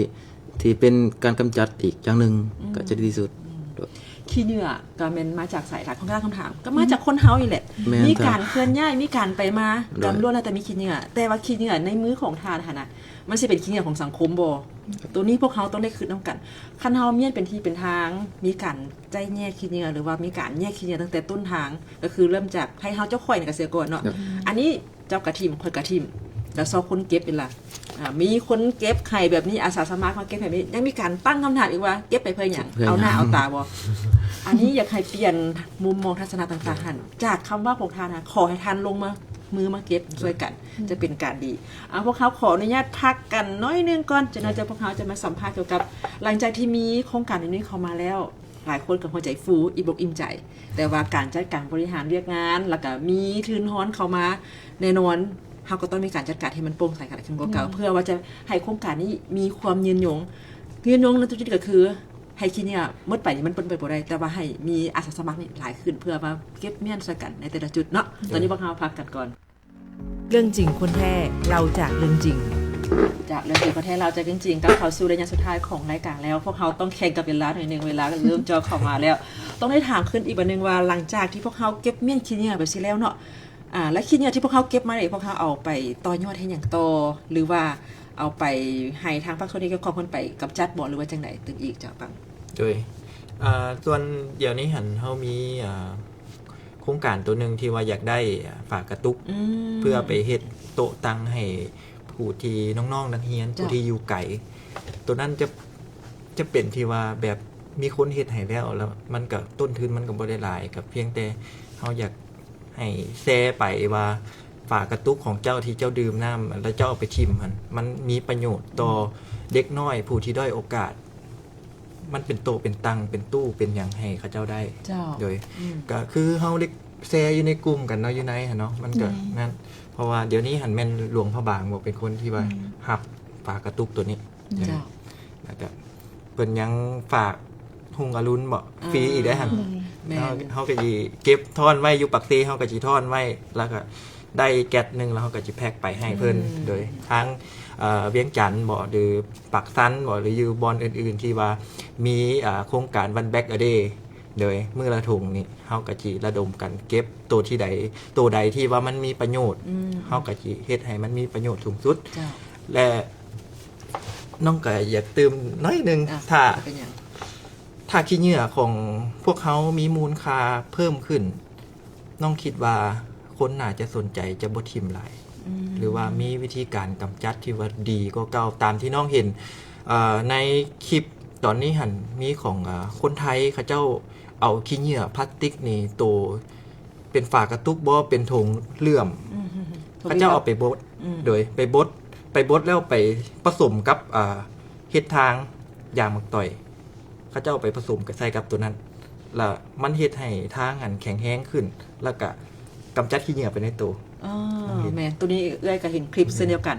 ທີ່ເປັນການກຳຈັດອີກຢ່າງໜຶ່ງ ອືມ ກໍຈະດີທີ່ສຸດ. ອືມ ໂດຍ ຂີ້ເຫຍື້ອກໍແມ່ນມາຈາກໃສ? ຖ້າຂອງທ່ານຄຳຖາມ ກໍມາຈາກຄົນເຮົານີ້ແຫຼະ ແມ່ນ ມີການເຄື່ອນຍ້າຍ ມີການໄປມາ ໂດຍ ກໍລ້ວນແລ້ວແຕ່ມີຂີ້ເຫຍື້ອ ແຕ່ວ່າຂີ້ເຫຍື້ອໃນມືຂອງທ່ານຫັ້ນນະ ມັນຊິເປັນຂີ້ເຫຍື້ອຂອງສັງຄົມບໍ່? ໂຕນີ້ພວກເຮົາຕ້ອງໄດ້ຄິດນຳກັນ ຄັນເຮົາມ້ຽນເປັນທີ່ເປັນທາງ ມີການໃຊ້ແຍກຂີ້ເຫຍື້ອ ຫຼືວ່າມີການແຍກຂີ້ເຫຍື້ອຕັ້ງແຕ່ຕົ້ນທາງ ກໍຄືເລີ່ມຈາກໃຫ້ເຮົາເຈົ້າຂ້ອຍນີ້ກໍເສຍກ່ອນເນາະ ໂດຍ ອັນນີ້ ເຈົ້າກະຖິ້ມ ຂ້ອຍກະຖິ້ມ ແລ້ວຊອກຄົນເກັບນີ້ລະ ອ່າ ມີຄົນເກັບໃຫ້ແບບນີ້ ອາສາສະໝັກມາເກັບໃຫ້ແບບນີ້ ຍັງມີການຕັ້ງຄຳຖາມອີກວ່າ ເກັບໄປເພື່ອຫຍັງ? ເພື່ອຫຍັງ? ເອົາໜ້າເອົາຕາບໍ່? ອັນນີ້ຢາກໃຫ້ປ່ຽນມຸມມອງທັດສະນະຕ່າງໆຫັ້ນ ຈາກຄຳເວົ້າຂອງທ່ານນະ ຂໍໃຫ້ທ່ານລົງມາ ມືມາເກັບຊ່ວຍກັນ ຈະເປັນການດີ. ອ່າ ພວກເຮົາຂໍອະນຸຍາດພັກກັນໜ້ອຍໜຶ່ງກ່ອນ ຈັກໜ້ອຍຈະ ພວກເຮົາຈະມາສຳພາດກ່ຽວກັບ ຫຼັງຈາກທີ່ມີໂຄງການນີ້ເຂົ້າມາແລ້ວ ຫຼາຍຄົນກໍຫົວໃຈຟູ ອີ່ອົກອີ່ໃຈ ແຕ່ວ່າການຈັດການບໍລິຫານວຽກງານ ແລ້ວກໍມີທຶນຮອນເຂົ້າມາ ແນ່ນອນ ເຮົາກໍຕ້ອງມີການຈັດການທີ່ມັນໂປ່ງໃສຂະໜາດຂຶ້ນກວ່າເກົ່າ ອືມ ເພື່ອວ່າຈະໃຫ້ໂຄງການນີ້ມີຄວາມຍືນຍົງ ຍືນຍົງໃນຈຸດນີ້ກໍຄື ໃຫ້ຂີ້ເຫຍື້ອມັນເບິດໄປນີ້ ມັນເປັນໄປບໍ່ໄດ້ ແຕ່ວ່າໃຫ້ມີອາສາສະໝັກນີ້ຫຼາຍຂຶ້ນ ເພື່ອມາເກັບມ້ຽນຊ່ວຍກັນໃນແຕ່ລະຈຸດເນາະ. ໂດຍ ຕອນນີ້ພວກເຮົາພັກກັນກ່ອນ. ເລື່ອງຈິງຄົນແທ້ ເລົ່າຈາກເລື່ອງຈິງ. ຈາກເລື່ອງຈິງຄົນແທ້ ເລົ່າຈາກເລື່ອງຈິງ ກ້າວເຂົ້າສູ່ໄລຍະສຸດທ້າຍຂອງລາຍການແລ້ວ ພວກເຮົາຕ້ອງແຂ່ງກັບເວລາໜ້ອຍໜຶ່ງ ເວລາກໍເລີ່ມຈ່ອງເຂົ້າມາແລ້ວ. ຕ້ອງໄດ້ຖາມຄືນອີກບາດໜຶ່ງວ່າ ຫຼັງຈາກທີ່ພວກເຮົາເກັບມ້ຽນຂີ້ເຫຍື້ອໄປຊີ້ແລ້ວເນາະ ອ່າ ແລ້ວຂີ້ເຫຍື້ອທີ່ພວກເຮົາເກັບມານີ້ ພວກເຮົາເອົາໄປຕໍ່ຍອດເຮັດຫຍັງຕໍ່ ຫຼືວ່າເອົາໄປໃຫ້ທາງພາກສ່ວນທີ່ກ່ຽວຂ້ອງເພິ່ນໄປກຳຈັດບໍ່ ຫຼືວ່າຈັ່ງໃດຕື່ມອີກ ເຈົ້າປັງ? ໂດຍ ອ່າ ສ່ວນດຽວນີ້ຫັ້ນ ເຮົາມີ ອ່າ ໂຄງການໂຕໜຶ່ງທີ່ວ່າຢາກໄດ້ຝາກະຕຸກ ອືມ ເພື່ອໄປເຮັດໂຕະຕັ່ງໃຫ້ຜູ້ທີ່ນ້ອງໆນັກຮຽນ ເຈົ້າ ຜູ້ທີ່ຢູ່ໄກ ໂຕນັ້ນຈະ ຈະເປັນທີ່ວ່າແບບມີຄົນເຮັດໃຫ້ແລ້ວ ແລ້ວມັນກະ ຕົ້ນທຶນມັນກະບໍ່ໄດ້ຫຼາຍ ກະພຽງແຕ່ເຮົາຢາກໃຫ້ແຊໄປວ່າຝາກະຕຸກຂອງເຈົ້າທີ່ເຈົ້າດື່ມນ້ຳ ແລ້ວເຈົ້າເອົາໄປຖິ້ມຫັ້ນ ມັນມີປະໂຫຍດຕໍ່ ອືມ ເດັກນ້ອຍຜູ້ທີ່ດ້ອຍໂອກາດ ມັນເປັນໂຕະເປັນຕັ່ງ ເປັນຕູ້ເປັນຫຍັງໃຫ້ເຂົາເຈົ້າໄດ້ ເຈົ້າ ໂດຍ ອືມ ກະຄືເຮົາໄດ້ແຊຢູ່ໃນກຸ່ມກັນເນາະ ຢູ່ໃນຫັ້ນເນາະ ມັນກະ ແມ່ນ ນັ້ນ ເພາະວ່າດຽວນີ້ຫັ້ນແມ່ນຫຼວງພະບາງບໍ່ ເປັນຄົນທີ່ວ່າ ອືມ ຮັບຝາກະຕຸກໂຕນີ້ ເຈົ້າ ແລ້ວກະເພິ່ນຍັງຝາກຮຸ່ງອະລຸນບໍ່ ອ່າ ຟຣີອີກໄດ໋ຫັ້ນ ອືມ ແມ່ນ ເຮົາ ເຮົາກະຊິເກັບທ້ອນໄວ້ ຢູ່ປາກເຊເຮົາກະຊິທ້ອນໄວ້ ແລ້ວກະ ໄດ້ແກັດໜຶ່ງ ແລ້ວເຮົາກໍຊິແພັກໄປໃຫ້ເພິ່ນ ອືມ ໂດຍທາງ ເອີ ວຽງຈັນບໍ ຫຼື ປາກຊັນບໍ ຫຼື ຢູ່ບ່ອນອື່ນໆ ທີ່ວ່າມີ ເອີ ໂຄງການ One Bag a Day ໂດຍມື້ລະຖົງນີ້ ເຮົາກໍຊິລະດົມກັນເກັບໂຕທີ່ໃດ ໂຕໃດທີ່ວ່າມັນມີປະໂຫຍດ ອືມ ເຮົາກໍຊິເຮັດໃຫ້ມັນມີປະໂຫຍດສູງສຸດ ເຈົ້າ ແລະ ນ້ອງກໍຢາກຕື່ມໜ້ອຍໜຶ່ງ ອ່ະ ຖ້າ ເປັນຫຍັງ? ຖ້າຂີ້ເຫຍື້ອຂອງພວກເຮົາມີມູນຄ່າເພີ່ມຂຶ້ນ ນ້ອງຄິດວ່າຄົນໜ້າຈະສົນໃຈ ຈະບໍ່ຖິ້ມຫຼາຍ ອືມ ຫຼືວ່າມີວິທີການກຳຈັດທີ່ວ່າດີກວ່າເກົ່າ ຕາມທີ່ນ້ອງເຫັນ ເອີ ໃນຄລິບຕອນນີ້ຫັ້ນ ມີຂອງ ເອີ ຄົນໄທເຂົາເຈົ້າເອົາຂີ້ເຫຍື້ອພລາສຕິກນີ້ ໂຕເປັນຝາກະຕຸກບໍ ເປັນຖົງເຫຼື້ອມ ອືມ ເຂົາເຈົ້າເອົາໄປບົດ ອືມ ໂດຍໄປບົດ ໄປບົດແລ້ວໄປປະສົມກັບ ເອີ ເຮັດທາງ ຢາງໝາກຕ່ອຍ ເຂົາເຈົ້າເອົາໄປປະສົມກັບ ໃສ່ກັບໂຕນັ້ນ ລະມັນເຮັດໃຫ້ທາງອັນແຂງແຮງຂຶ້ນ ລະກະກຳຈັດຂີ້ເຫຍື້ອໄປໃນໂຕ. ອໍ ແມ່ນ ໂຕນີ້ເອື້ອຍກໍເຫັນຄລິບເຊັ່ນດຽວກັນ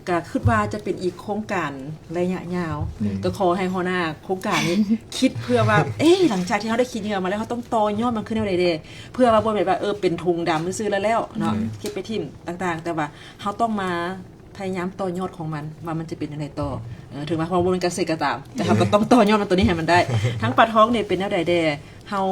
ກໍຄິດວ່າຈະເປັນອີກໂຄງການໄລຍະຍາວ. ກໍຂໍໃຫ້ຫົວໜ້າໂຄງການນີ້ຄິດເພື່ອວ່າ ເອີ ຫຼັງຈາກທີ່ເຮົາໄດ້ຂີ້ເຫຍື້ອມາແລ້ວ ເຮົາຕ້ອງຕໍ່ຍອດມັນຄືແນວໃດແດ່ ເພື່ອວ່າບໍ່ແມ່ນວ່າ ເອີ ເປັນຖົງດຳຊື່ໆແລ້ວໆເນາະ ເກັບໄປຖິ້ມຕ່າງໆ ແຕ່ວ່າເຮົາຕ້ອງມາ ພະຍາຍາມຕໍ່ຍອດຂອງມັນວ່າມັນຈະເປັນຈັ່ງໃດຕໍ່. ເອີ ເຖິງວ່າເຮົາບໍ່ແມ່ນກະເສດກະຕາມ ແຕ່ເຮົາກໍຕ້ອງຕໍ່ຍອດມັນຕົວນີ້ໃຫ້ມັນໄດ້. ທາງປາທອງນີ້ເປັນແນວໃດແດ່? ເຮົາ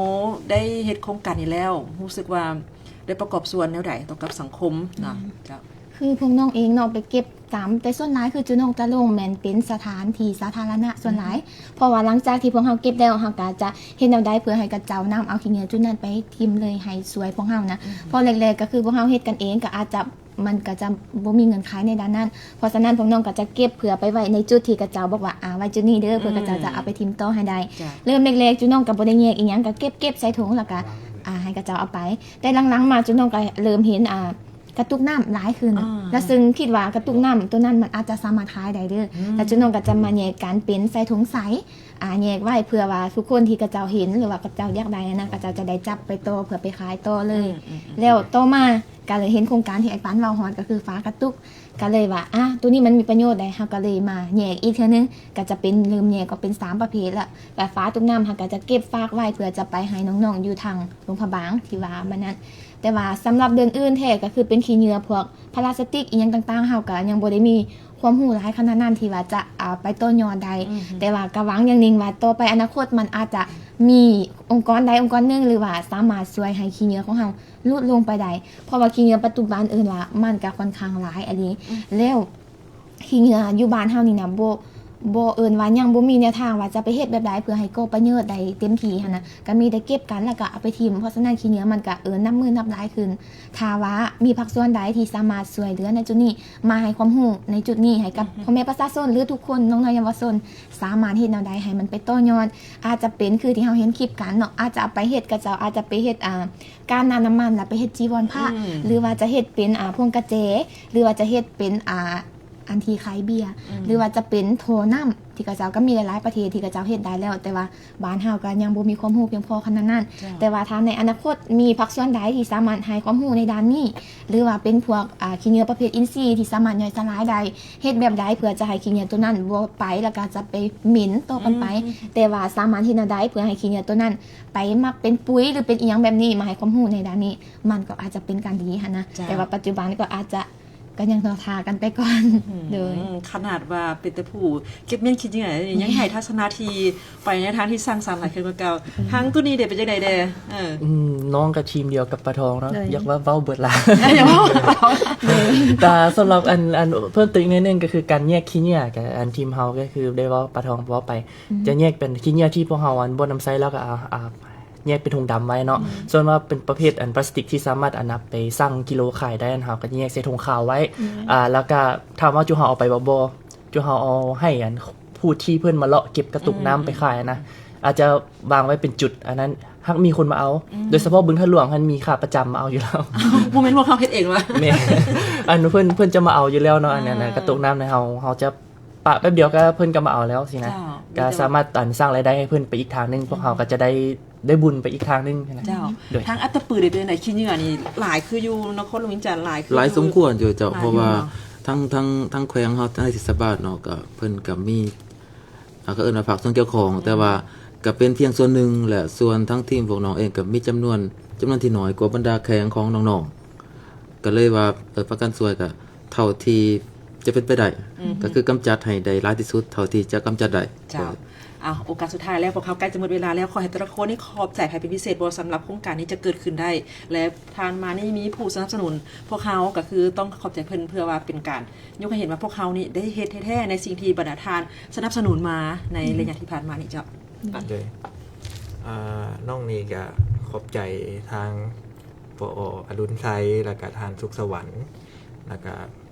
ໄດ້ເຮັດໂຄງການນີ້ແລ້ວ ຮູ້ສຶກວ່າໄດ້ປະກອບສ່ວນແນວໃດຕໍ່ກັບສັງຄົມເນາະ? ເຈົ້າ ຄືພວກນ້ອງເອງເນາະ ໄປເກັບຕາມ ແຕ່ສ່ວນຫຼາຍຄືຈຸນ້ອງຈະລົງແມ່ນເປັນສະຖານທີ່ສາທາລະນະສ່ວນຫຼາຍ ເພາະວ່າຫຼັງຈາກທີ່ພວກເຮົາເກັບແລ້ວ ເຮົາກໍຈະເຮັດແນວໃດເພື່ອໃຫ້ເຂົາເຈົ້ານຳເອົາຂີ້ເຫຍື້ອຈຸນັ້ນໄປຖິ້ມເລີຍໃຫ້ຊ່ວຍພວກເຮົານະ. ເພາະແລກໆກໍຄືພວກເຮົາເຮັດກັນເອງ ກໍອາດຈະ ມັນກໍຈະບໍ່ມີເງື່ອນໄຂໃນດ້ານນັ້ນ ເພາະສະນັ້ນພວກນ້ອງກໍຈະເກັບເພື່ອໄປໄວ້ໃນຈຸດທີ່ເຂົາເຈົ້າບອກວ່າ ອາ ໄວ້ຈຸດນີ້ເດີ ເພື່ອເຂົາເຈົ້າຈະເອົາໄປຖິ້ມຕໍ່ໃຫ້ໄດ້. ເລີ່ມແລກໆຈຸນ້ອງກໍບໍ່ໄດ້ແຍກອີ່ຫຍັງ ກໍເກັບໆໃສ່ຖົງ ແລ້ວກໍ ອາ ໃຫ້ເຂົາເຈົ້າເອົາໄປ ແຕ່ຫຼັງໆມາຈຸນ້ອງກໍເລີ່ມເຫັນ ອາ ກະຕຸກນ້ຳຫຼາຍຂຶ້ນ ແລະ ຊຶ່ງຄິດວ່າກະຕຸກນ້ຳໂຕນັ້ນມັນອາດຈະສາມາດຂາຍໄດ້ເດີ ແລະ ຈຸນ້ອງກໍຈະມາແຍກກັນເປັນໃສ່ຖົງໃສ ອາ ແຍກໄວ້ເພື່ອວ່າທຸກຄົນທີ່ເຂົາເຈົ້າເຫັນ ຫຼືວ່າເຂົາເຈົ້າຢາກໄດ້ຫັ້ນນະ ເຂົາເຈົ້າຈະໄດ້ຈັບໄປຕໍ່ເພື່ອໄປຂາຍຕໍ່ເລີຍ. ແລ້ວຕໍ່ມາກໍເລີຍເຫັນໂຄງການທີ່ອ້າຍປັນເວົ້າຮອດ ກໍຄືຝາກະຕຸກ ກໍເລີຍວ່າ ອາ ໂຕນີ້ມັນມີປະໂຫຍດໃດ ເຮົາກໍເລີຍມາແຍກອີກເທື່ອໜຶ່ງ ກໍຈະເປັນ ເລີ່ມແຍກອອກເປັນສາມປະເພດລະ. ແລະ ຝາຕຸກນ້ຳເຮົາກໍຈະເກັບຝາກໄວ້ເພື່ອຈະໄປໃຫ້ນ້ອງໆຢູ່ທາງຫຼວງພະບາງທີ່ວ່າມານັ້ນ. ແຕ່ວ່າສຳລັບເລື່ອງອື່ນແທ້ ກໍຄືເປັນຂີ້ເຫຍື້ອພວກພລາສຕິກອີ່ຫຍັງຕ່າງໆ ເຮົາກໍຍັງບໍ່ໄດ້ມີຄວາມຮູ້ຫຼາຍຂະໜາດນັ້ນທີ່ວ່າຈະ ອາ ໄປຕໍ່ຍອດໄດ້ ແຕ່ວ່າກໍຫວັງຢ່າງໜຶ່ງວ່າຕໍ່ໄປອະນາຄົດມັນອາດຈະມີອົງກອນໃດອົງກອນໜຶ່ງ ຫຼືວ່າສາມາດຊ່ວຍໃຫ້ຂີ້ເຫຍື້ອຂອງເຮົາຫຼຸດລົງໄປໄດ້ ເພາະວ່າຂີ້ເຫຍື້ອປັດຈຸບັນເອີ້ນວ່າມັນກໍຂ້ອນຂ້າງຫຼາຍອີ່ຫຼີ ແລ້ວ ຂີ້ເຫຍື້ອຢູ່ບ້ານເຮົານີ້ນະ ບໍ່ ບໍ່ເອີ້ນວ່າຍັງບໍ່ມີແນວທາງວ່າຈະໄປເຮັດແບບໃດເພື່ອໃຫ້ກໍ່ປະໂຫຍດໄດ້ເຕັມທີ່ຫັ້ນນະ ກໍມີແຕ່ເກັບກັນ ແລ້ວກໍເອົາໄປຖິ້ມ. ເພາະສະນັ້ນ ຂີ້ເຫຍື້ອມັນກໍ ເອີ ນັບມື້ນັບຫຼາຍຂຶ້ນ. ຖ້າວ່າມີພາກສ່ວນໃດທີ່ສາມາດຊ່ວຍເຫຼືອໃນຈຸດນີ້ ມາໃຫ້ຄວາມຮູ້ໃນຈຸດນີ້ໃຫ້ກັບ ອືຮຶ ພໍ່ແມ່ປະຊາຊົນ ຫຼື ທຸກຄົນ ນ້ອງໆເຍົາວະຊົນ ສາມາດເຮັດແນວໃດໃຫ້ມັນໄປຕໍ່ຍອດ ອາດຈະເປັນຄືທີ່ເຮົາເຫັນຄລິບກັນເນາະ ອາດຈະເອົາໄປເຮັດ ເຂົາເຈົ້າອາດຈະໄປເຮັດ ອ່າ ການນ້ຳ ນ້ຳມັນ ແລ້ວໄປເຮັດຈີວອນພະ ອືມ ຫຼືວ່າຈະເຮັດເປັນ ອ່າ ພວງກະແຈ ຫຼືວ່າຈະເຮັດເປັນ ອ່າ ອັນທີ່ຂາຍເບຍ ອືມ ຫຼືວ່າຈະເປັນທໍ່ນ້ຳ ທີ່ເຂົາເຈົ້າກໍມີຫຼາຍໆປະເທດທີ່ເຂົາເຈົ້າເຮັດໄດ້ແລ້ວ ແຕ່ວ່າບ້ານເຮົາກໍຍັງບໍ່ມີຄວາມຮູ້ພຽງພໍຂະໜາດນັ້ນ. ເຈົ້າ ແຕ່ວ່າຖ້າໃນອະນາຄົດມີພາກສ່ວນໃດທີ່ສາມາດໃຫ້ຄວາມຮູ້ໃນດ້ານນີ້ ຫຼືວ່າເປັນພວກ ອ່າ ຂີ້ເຫຍື້ອປະເພດອິນຊີທີ່ສາມາດຍ່ອຍສະຫຼາຍໄດ້ ເຮັດແບບໃດເພື່ອຈະໃຫ້ຂີ້ເຫຍື້ອໂຕນັ້ນບໍ່ໄປ ແລ້ວກໍຈະໄປເໝັນຕໍ່ກັນໄປ ອືມ ແຕ່ວ່າສາມາດເຮັດແນວໃດເພື່ອໃຫ້ຂີ້ເຫຍື້ອໂຕນັ້ນໄປໝັກເປັນປຸ໋ຍ ຫຼືເປັນອີ່ຫຍັງແບບນີ້ ມາໃຫ້ຄວາມຮູ້ໃນດ້ານນີ້ ມັນກໍອາດຈະເປັນການດີຫັ້ນນະ. ເຈົ້າ ແຕ່ວ່າປັດຈຸບັນກໍອາດຈະ ກໍຍັງລໍຖ້າກັນໄປກ່ອນ. ອືມ ໂດຍ ຂະໜາດວ່າເປັນແຕ່ຜູ້ເກັບມ້ຽນຂີ້ເຫຍື້ອນີ້ ຍັງໃຫ້ທັດສະນະທີ່ໄປໃນທາງທີ່ສ້າງສັນຫຼາຍຂຶ້ນກວ່າເກົ່າ. ອືມ ທາງໂຕນີ້ເດ ເປັນຈັ່ງໃດແດ່? ເອີ ອືມ ນ້ອງກໍທີມດຽວກັບປາທອງເນາະ ໂດຍ ຢາກວ່າເວົ້າເບິດລະ. ໂດຍ ແຕ່ສຳລັບອັນ ອັນເພີ່ມເຕີມອີກໜ້ອຍໜຶ່ງ ກໍຄືການແຍກຂີ້ເຫຍື້ອ ກໍອັນທີມເຮົາກໍຄືໄດ້ເວົ້າ ປາທອງເວົ້າໄປ ອືມ ຈະແຍກເປັນຂີ້ເຫຍື້ອທີ່ພວກເຮົາອັນບໍ່ນຳໃຊ້ ແລ້ວກໍເອົາ ອ່າ ແຍກເປັນຖົງດຳໄວ້ເນາະ. ອືມ ສ່ວນວ່າເປັນປະເພດອັນພລາສຕິກທີ່ສາມາດອັນນຳໄປຊັ່ງກິໂລຂາຍໄດ້ ອັນເຮົາກໍຈະແຍກໃສ່ຖົງຂາວໄວ້. ອືມ ອ່າ ແລ້ວກໍຖາມວ່າຈຸເຮົາເອົາໄປບໍ່? ບໍ່. ຈຸເຮົາເອົາໃຫ້ອັນຜູ້ທີ່ເພິ່ນມາເລາະເກັບກະຕຸກນ້ຳໄປຂາຍນະ ອືມ ອືມ ອາດຈະວາງໄວ້ເປັນຈຸດ ອັນນັ້ນຫາກມີຄົນມາເອົາ. ອືມ ໂດຍສະເພາະບຶງທາດຫຼວງຫັ້ນມີຂາປະຈຳມາເອົາຢູ່ແລ້ວ. ບໍ່ແມ່ນພວກເຮົາເຮັດເອງວະ? ແມ່ນ ອັນເພິ່ນ ເພິ່ນຈະມາເອົາຢູ່ແລ້ວເນາະ. ອ່າ ອັນນັ້ນນະ ກະຕຸກນ້ຳໃນເຮົາ ເຮົາຈະ ປະແປັບດຽວກໍເພິ່ນກໍມາເອົາແລ້ວຊີ້ນະ. ເຈົ້າ ກໍສາມາດ ອັນ ສ້າງລາຍໄດ້ໃຫ້ເພິ່ນໄປອີກທາງໜຶ່ງ ອືມ ພວກເຮົາກໍຈະໄດ້ ໄດ້ບຸນໄປອີກທາງໜຶ່ງຫັ້ນນະ. ເຈົ້າ ໂດຍ ທາງອັດຕະປືເດ ເປັນຈັ່ງໃດ? ຂີ້ເຫຍື້ອນີ້ຫຼາຍຄືຢູ່ນະຄອນຫຼວງວຽງຈັນ ຫຼາຍຄື ຫຼາຍສົມຄວນຢູ່ເຈົ້າ. ເພາະວ່າທັງ ທັງ ທັງແຂວງເຮົາ ທັງເທດສະບານເນາະ ກໍເພິ່ນກໍມີ ອ່າ ກໍເອີ້ນວ່າພາກສ່ວນກ່ຽວຂ້ອງ ອືມ ແຕ່ວ່າກໍເປັນພຽງສ່ວນໜຶ່ງ ແລະ ສ່ວນທາງທີມພວກນ້ອງເອງກໍມີຈຳນວນ ຈຳນວນທີ່ໜ້ອຍກວ່າບັນດາແຂວງຂອງນ້ອງໆ ກໍເລີຍວ່າ ເອີ ປະກັນຊ່ວຍກໍ ເທົ່າທີ່ຈະເປັນໄປໄດ້ ອືຮຶ ກໍຄືກຳຈັດໃຫ້ໄດ້ຫຼາຍທີ່ສຸດເທົ່າທີ່ຈະກຳຈັດໄດ້. ເຈົ້າ ໂດຍ ເອົາ ໂອກາດສຸດທ້າຍແລ້ວ ພວກເຮົາໃກ້ຈະໝົດເວລາແລ້ວ ຂໍໃຫ້ແຕ່ລະຄົນນີ້ຂອບໃຈໃຜເປັນພິເສດບໍ່ ສຳລັບໂຄງການນີ້ຈະເກີດຂຶ້ນໄດ້ ແລະ ຜ່ານມານີ້ມີຜູ້ສະໜັບສະໜູນພວກເຮົາ ກໍຄືຕ້ອງຂອບໃຈເພິ່ນ ເພື່ອວ່າເປັນການຍົກໃຫ້ເຫັນວ່າພວກເຮົານີ້ໄດ້ເຮັດແທ້ໆ ໃນສິ່ງທີ່ບັນດາທ່ານສະໜັບສະໜູນມາໃນ ອືມ ໄລຍະທີ່ຜ່ານມານີ້ເຈົ້າ. ໂດຍ ອ່າ ນ້ອງນີ້ກໍຂອບໃຈທາງ ປອ ອະດຸນໄຊ ແລ້ວກະທ່ານສຸກສະຫວັນ ແລ້ວກະ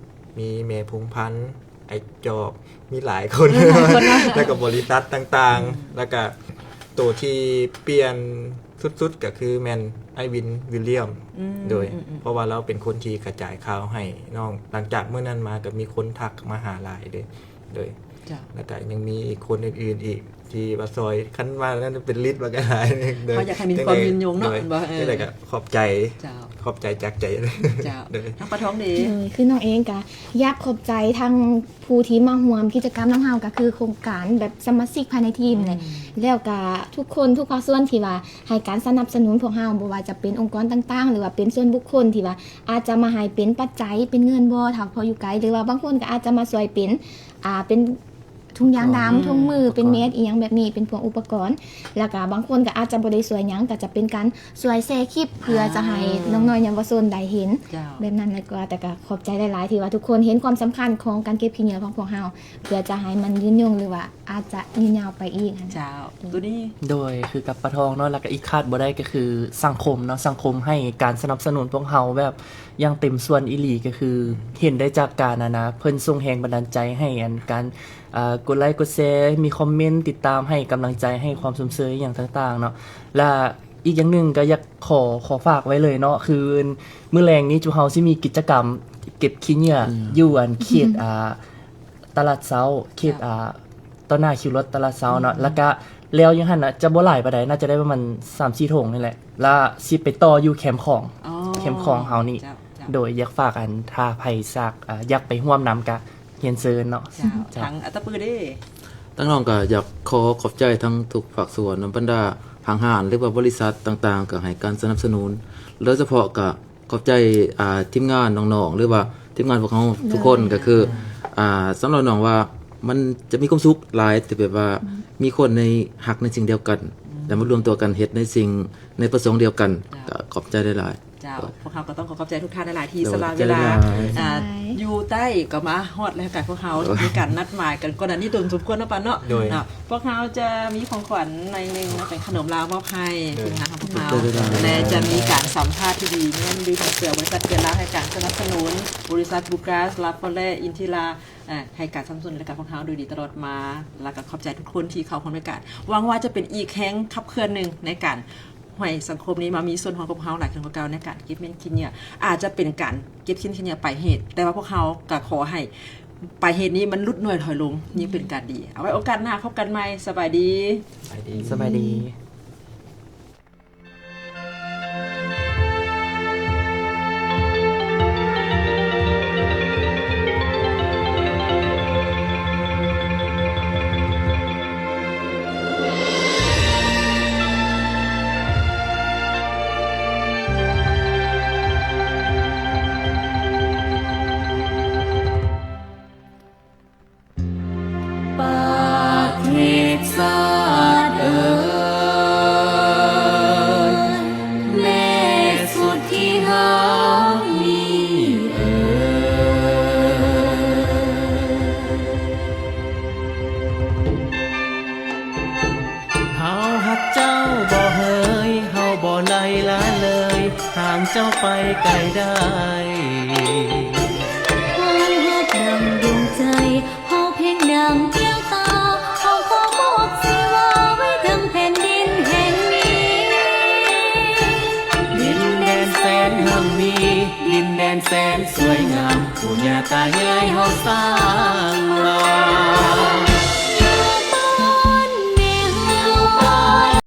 ມີແມ່ພົງພັນ ອ້າຍຈອບ ມີຫຼາຍຄົນ ມີຫຼາຍຄົນເນາະ ແລ້ວກະບໍລິສັດຕ່າງໆ ອືມ ແລ້ວກະໂຕທີ່ປ່ຽນສຸດໆ ກະຄືແມ່ນອ້າຍວິນ ວິນລຽມ ອືມ ໂດຍ ອືມໆ ເພາະວ່າລາວເປັນຄົນທີ່ກະຈາຍຂ່າວໃຫ້ນ້ອງ ຫຼັງຈາກມື້ນັ້ນມາກະມີຄົນທັກມາຫາຫຼາຍເດ້ ໂດຍ ເຈົ້າ ແລ້ວກະຍັງມີອີກຄົນອື່ນໆອີກທີ່ວ່າຊ່ອຍ ຄັນວ່ານັ້ນເປັນລິດວ່າກໍຫຼາຍ ໂດຍ ເຮົາຢາກໃຫ້ມີຄວາມຍືນຍົງເນາະ ໂດຍ ແມ່ນບໍ່? ເອີ ຈັ່ງໃດກໍຂອບໃຈ ເຈົ້າ ຂອບໃຈຈາກໃຈ ເຈົ້າ ໂດຍ ທາງປາທອງເດ? ໂດຍ ຄືນ້ອງເອງກໍຢາກຂອບໃຈທັງຜູ້ທີ່ມາຮ່ວມກິດຈະກຳນຳເຮົາ ກໍຄືໂຄງການແບບສະມາຊິກພາຍໃນທີມແຫຼະ ອືມ ແລ້ວກໍທຸກຄົນທຸກພາກສ່ວນທີ່ວ່າໃຫ້ການສະໜັບສະໜູນພວກເຮົາ ບໍ່ວ່າຈະເປັນອົງກອນຕ່າງໆ ຫຼືວ່າເປັນສ່ວນບຸກຄົນທີ່ວ່າອາດຈະມາໃຫ້ເປັນປັດໄຈ ເປັນເງິນບໍ່ ຖ້າເພາະຢູ່ໄກ ຫຼືວ່າບາງຄົນກໍອາດຈະມາຊ່ວຍເປັນ ອ່າ ເປັນ ຖົງຢາງດຳ ອືມ ຖົງມື ອຸປະກອນ ເປັນແມດອີ່ຫຍັງແບບນີ້ ເປັນພວກອຸປະກອນ ແລ້ວກະບາງຄົນກໍອາດຈະບໍ່ໄດ້ຊ່ວຍຫຍັງ ກໍຈະເປັນການຊ່ວຍແຊຄລິບ ເພື່ອຈະໃຫ້ ອ່າ ນ້ອງໆເຍົາວະຊົນໄດ້ເຫັນ ເຈົ້າ ແບບນັ້ນ ແລ້ວກໍ ແຕ່ກໍຂອບໃຈຫຼາຍໆ ທີ່ວ່າທຸກຄົນເຫັນຄວາມສຳຄັນຂອງການເກັບຂີ້ເຫຍື້ອຂອງພວກເຮົາ ເພື່ອຈະໃຫ້ມັນຍືນຍົງ ຫຼືວ່າອາດຈະຍືນຍາວໄປອີກຫັ້ນ ເຈົ້າ ໂຕນີ້ ໂດຍ ຄືກັບປາທອງເນາະ ແລ້ວກໍອີກຂາດບໍ່ໄດ້ກໍຄືສັງຄົມເນາະ ສັງຄົມໃຫ້ການສະໜັບສະໜູນພວກເຮົາແບບຢ່າງເຕັມສ່ວນອີ່ຫຼີ ກໍຄືເຫັນໄດ້ຈາກການ ອັນນະ ເພິ່ນສົ່ງແຮງບັນດານໃຈໃຫ້ ອັນ ການ ອ່າ ກົດໄລກົດແຊ ມີຄອມເມັນ ຕິດຕາມ ໃຫ້ກຳລັງໃຈ ໃຫ້ຄວາມຊົມເຊີຍຫຍັງຕ່າງໆເນາະ ແລະ ອີກຢ່າງໜຶ່ງກໍຢາກຂໍ ຂໍຝາກໄວ້ເລີຍເນາະ ຄືມື້ແລງນີ້ຈຸເຮົາຊິມີກິດຈະກຳເກັບຂີ້ເຫຍື້ອ ອືມ ຢູ່ ອັນ ເຂດ ອືມ ອ່າ ຕະຫຼາດເຊົ້າ ເຂດ ເຈົ້າ ອ່າ ຕໍ່ໜ້າຄິວລົດຕະຫຼາດເຊົ້າເນາະ ອືມ ແລ້ວກະແລ້ວຢູ່ຫັ້ນນະ ຈະບໍ່ຫຼາຍປານໃດ ໜ້າຈະໄດ້ປະມານສາມສີ່ຖົງນີ້ແຫຼະ ແລ້ວຊິໄປຕໍ່ຢູ່ແຄມຂອງ ອໍ ແຄມຂອງເຮົານີ້ ເຈົ້າ ເຈົ້າ ໂດຍ ຢາກຝາກ ອັນ ຖ້າໃຜສາກ ອ່າ ຢາກໄປຮ່ວມນຳກະ ຮຽນເຊີນເນາະ ເຈົ້າ ເຈົ້າ ທາງອັດຕະປືເດ? ທາງນ້ອງກໍຢາກຂໍຂອບໃຈທັງທຸກພາກສ່ວນນຳ ບັນດາຫ້າງຮ້ານ ຫຼືວ່າບໍລິສັດຕ່າງໆ ກໍໃຫ້ການສະໜັບສະໜູນ ໂດຍສະເພາະກໍຂອບໃຈ ອ່າ ທີມງານນ້ອງໆ ຫຼືວ່າທີມງານພວກເຮົາທຸກຄົນ ໂດຍ ກໍຄື ອ່າ ສຳລັບນ້ອງວ່າ ມັນຈະມີຄວາມສຸກຫຼາຍທີ່ແບບວ່າ ອືມ ມີຄົນໃນ ຮັກໃນສິ່ງດຽວກັນ ອືມ ແລ້ວມາລວມຕົວກັນເຮັດໃນສິ່ງ ໃນປະສົງດຽວກັນ ເຈົ້າ ກໍຂອບໃຈຫຼາຍໆ ເຈົ້າ ພວກເຮົາກໍຕ້ອງຂໍຂອບໃຈທຸກທ່ານຫຼາຍໆ ທີ່ ໂດຍ ສະຫຼະເວລາ ຂອບໃຈຫຼາຍໆ ອ່າ ເຈົ້າ ຢູ່ໃຕ້ກໍມາຮອດແລ້ວ ກັບພວກເຮົາ ໂດຍ ມີການນັດໝາຍກັນກ່ອນໜ້ານີ້ດົນສົມຄວນເນາະ ປານເນາະ ໂດຍ ເນາະ ພວກເຮົາຈະມີຂອງຂວັນໜ້ອຍໜຶ່ງເນາະ ເປັນຂະໜົມລາວມອບໃຫ້ ໂດຍ ທີມງານຂອງພວກເຮົາ ໂດຍ ແລະ ຈະມີການສຳພາດທີ່ດີ ເງິນດີຂອງເສືອ ບໍລິສັດເກີນລາວ ໃຫ້ການສະໜັບສະໜູນ ບໍລິສັດ Bucas Lafarge Intila ເອີ ໃຫ້ການສະໜັບສະໜູນລາຍການພວກເຮົາໂດຍດີຕະຫຼອດມາ ແລ້ວກໍຂອບໃຈທຸກຄົນທີ່ເຂົ້າຮ່ວມລາຍການ ຫວັງວ່າຈະເປັນອີກແຮງຂັບເຄື່ອນໜຶ່ງໃນການ ໃຫ້ສັງຄົມນີ້ມາມີສ່ວນຮ່ວມກັບພວກເຮົາຫຼາຍຂຶ້ນກວ່າເກົ່າ ໃນການເກັບເມັນຂີ້ເຫຍື້ອ ອາດຈະເປັນການເກັບເມັນຂີ້ເຫຍື້ອປາຍເຫດ ແຕ່ວ່າພວກເຮົາກໍຂໍໃຫ້ປາຍເຫດນີ້ມັນຫຼຸດໜ້ອຍຖອຍລົງ ຍິ່ງເປັນການດີ ເອົາໄວ້ໂອກາດໜ້າພົບກັນໃໝ່ ສະບາຍດີ ສະບາຍດີ ສະບາຍດີ. ປະເທດຊາດເອີຍ ແມ່ສຸດທີ່ຫາກມີເອີຍ. ເຮົາຮັກເຈົ້າບໍ່ເຫີຍ ເຮົາບໍ່ໄດ້ລະເລີຍ ຫ່າງເຈົ້າໄປໄກໄດ້. ເຮົາຮັກດັ່ງດວງໃຈ ເຮົາພຽງດັ່ງແກ້ວຕາ ເຮົາຂໍມອບຊີວາໄວ້ເທິງແຜ່ນດິນແຫ່ງນີ້. ດິນແດນແສນຮັ່ງມີ ດິນແດນແສນສວຍງາມ ປູ່ຍ່າຕາຍາຍເຮົາສາ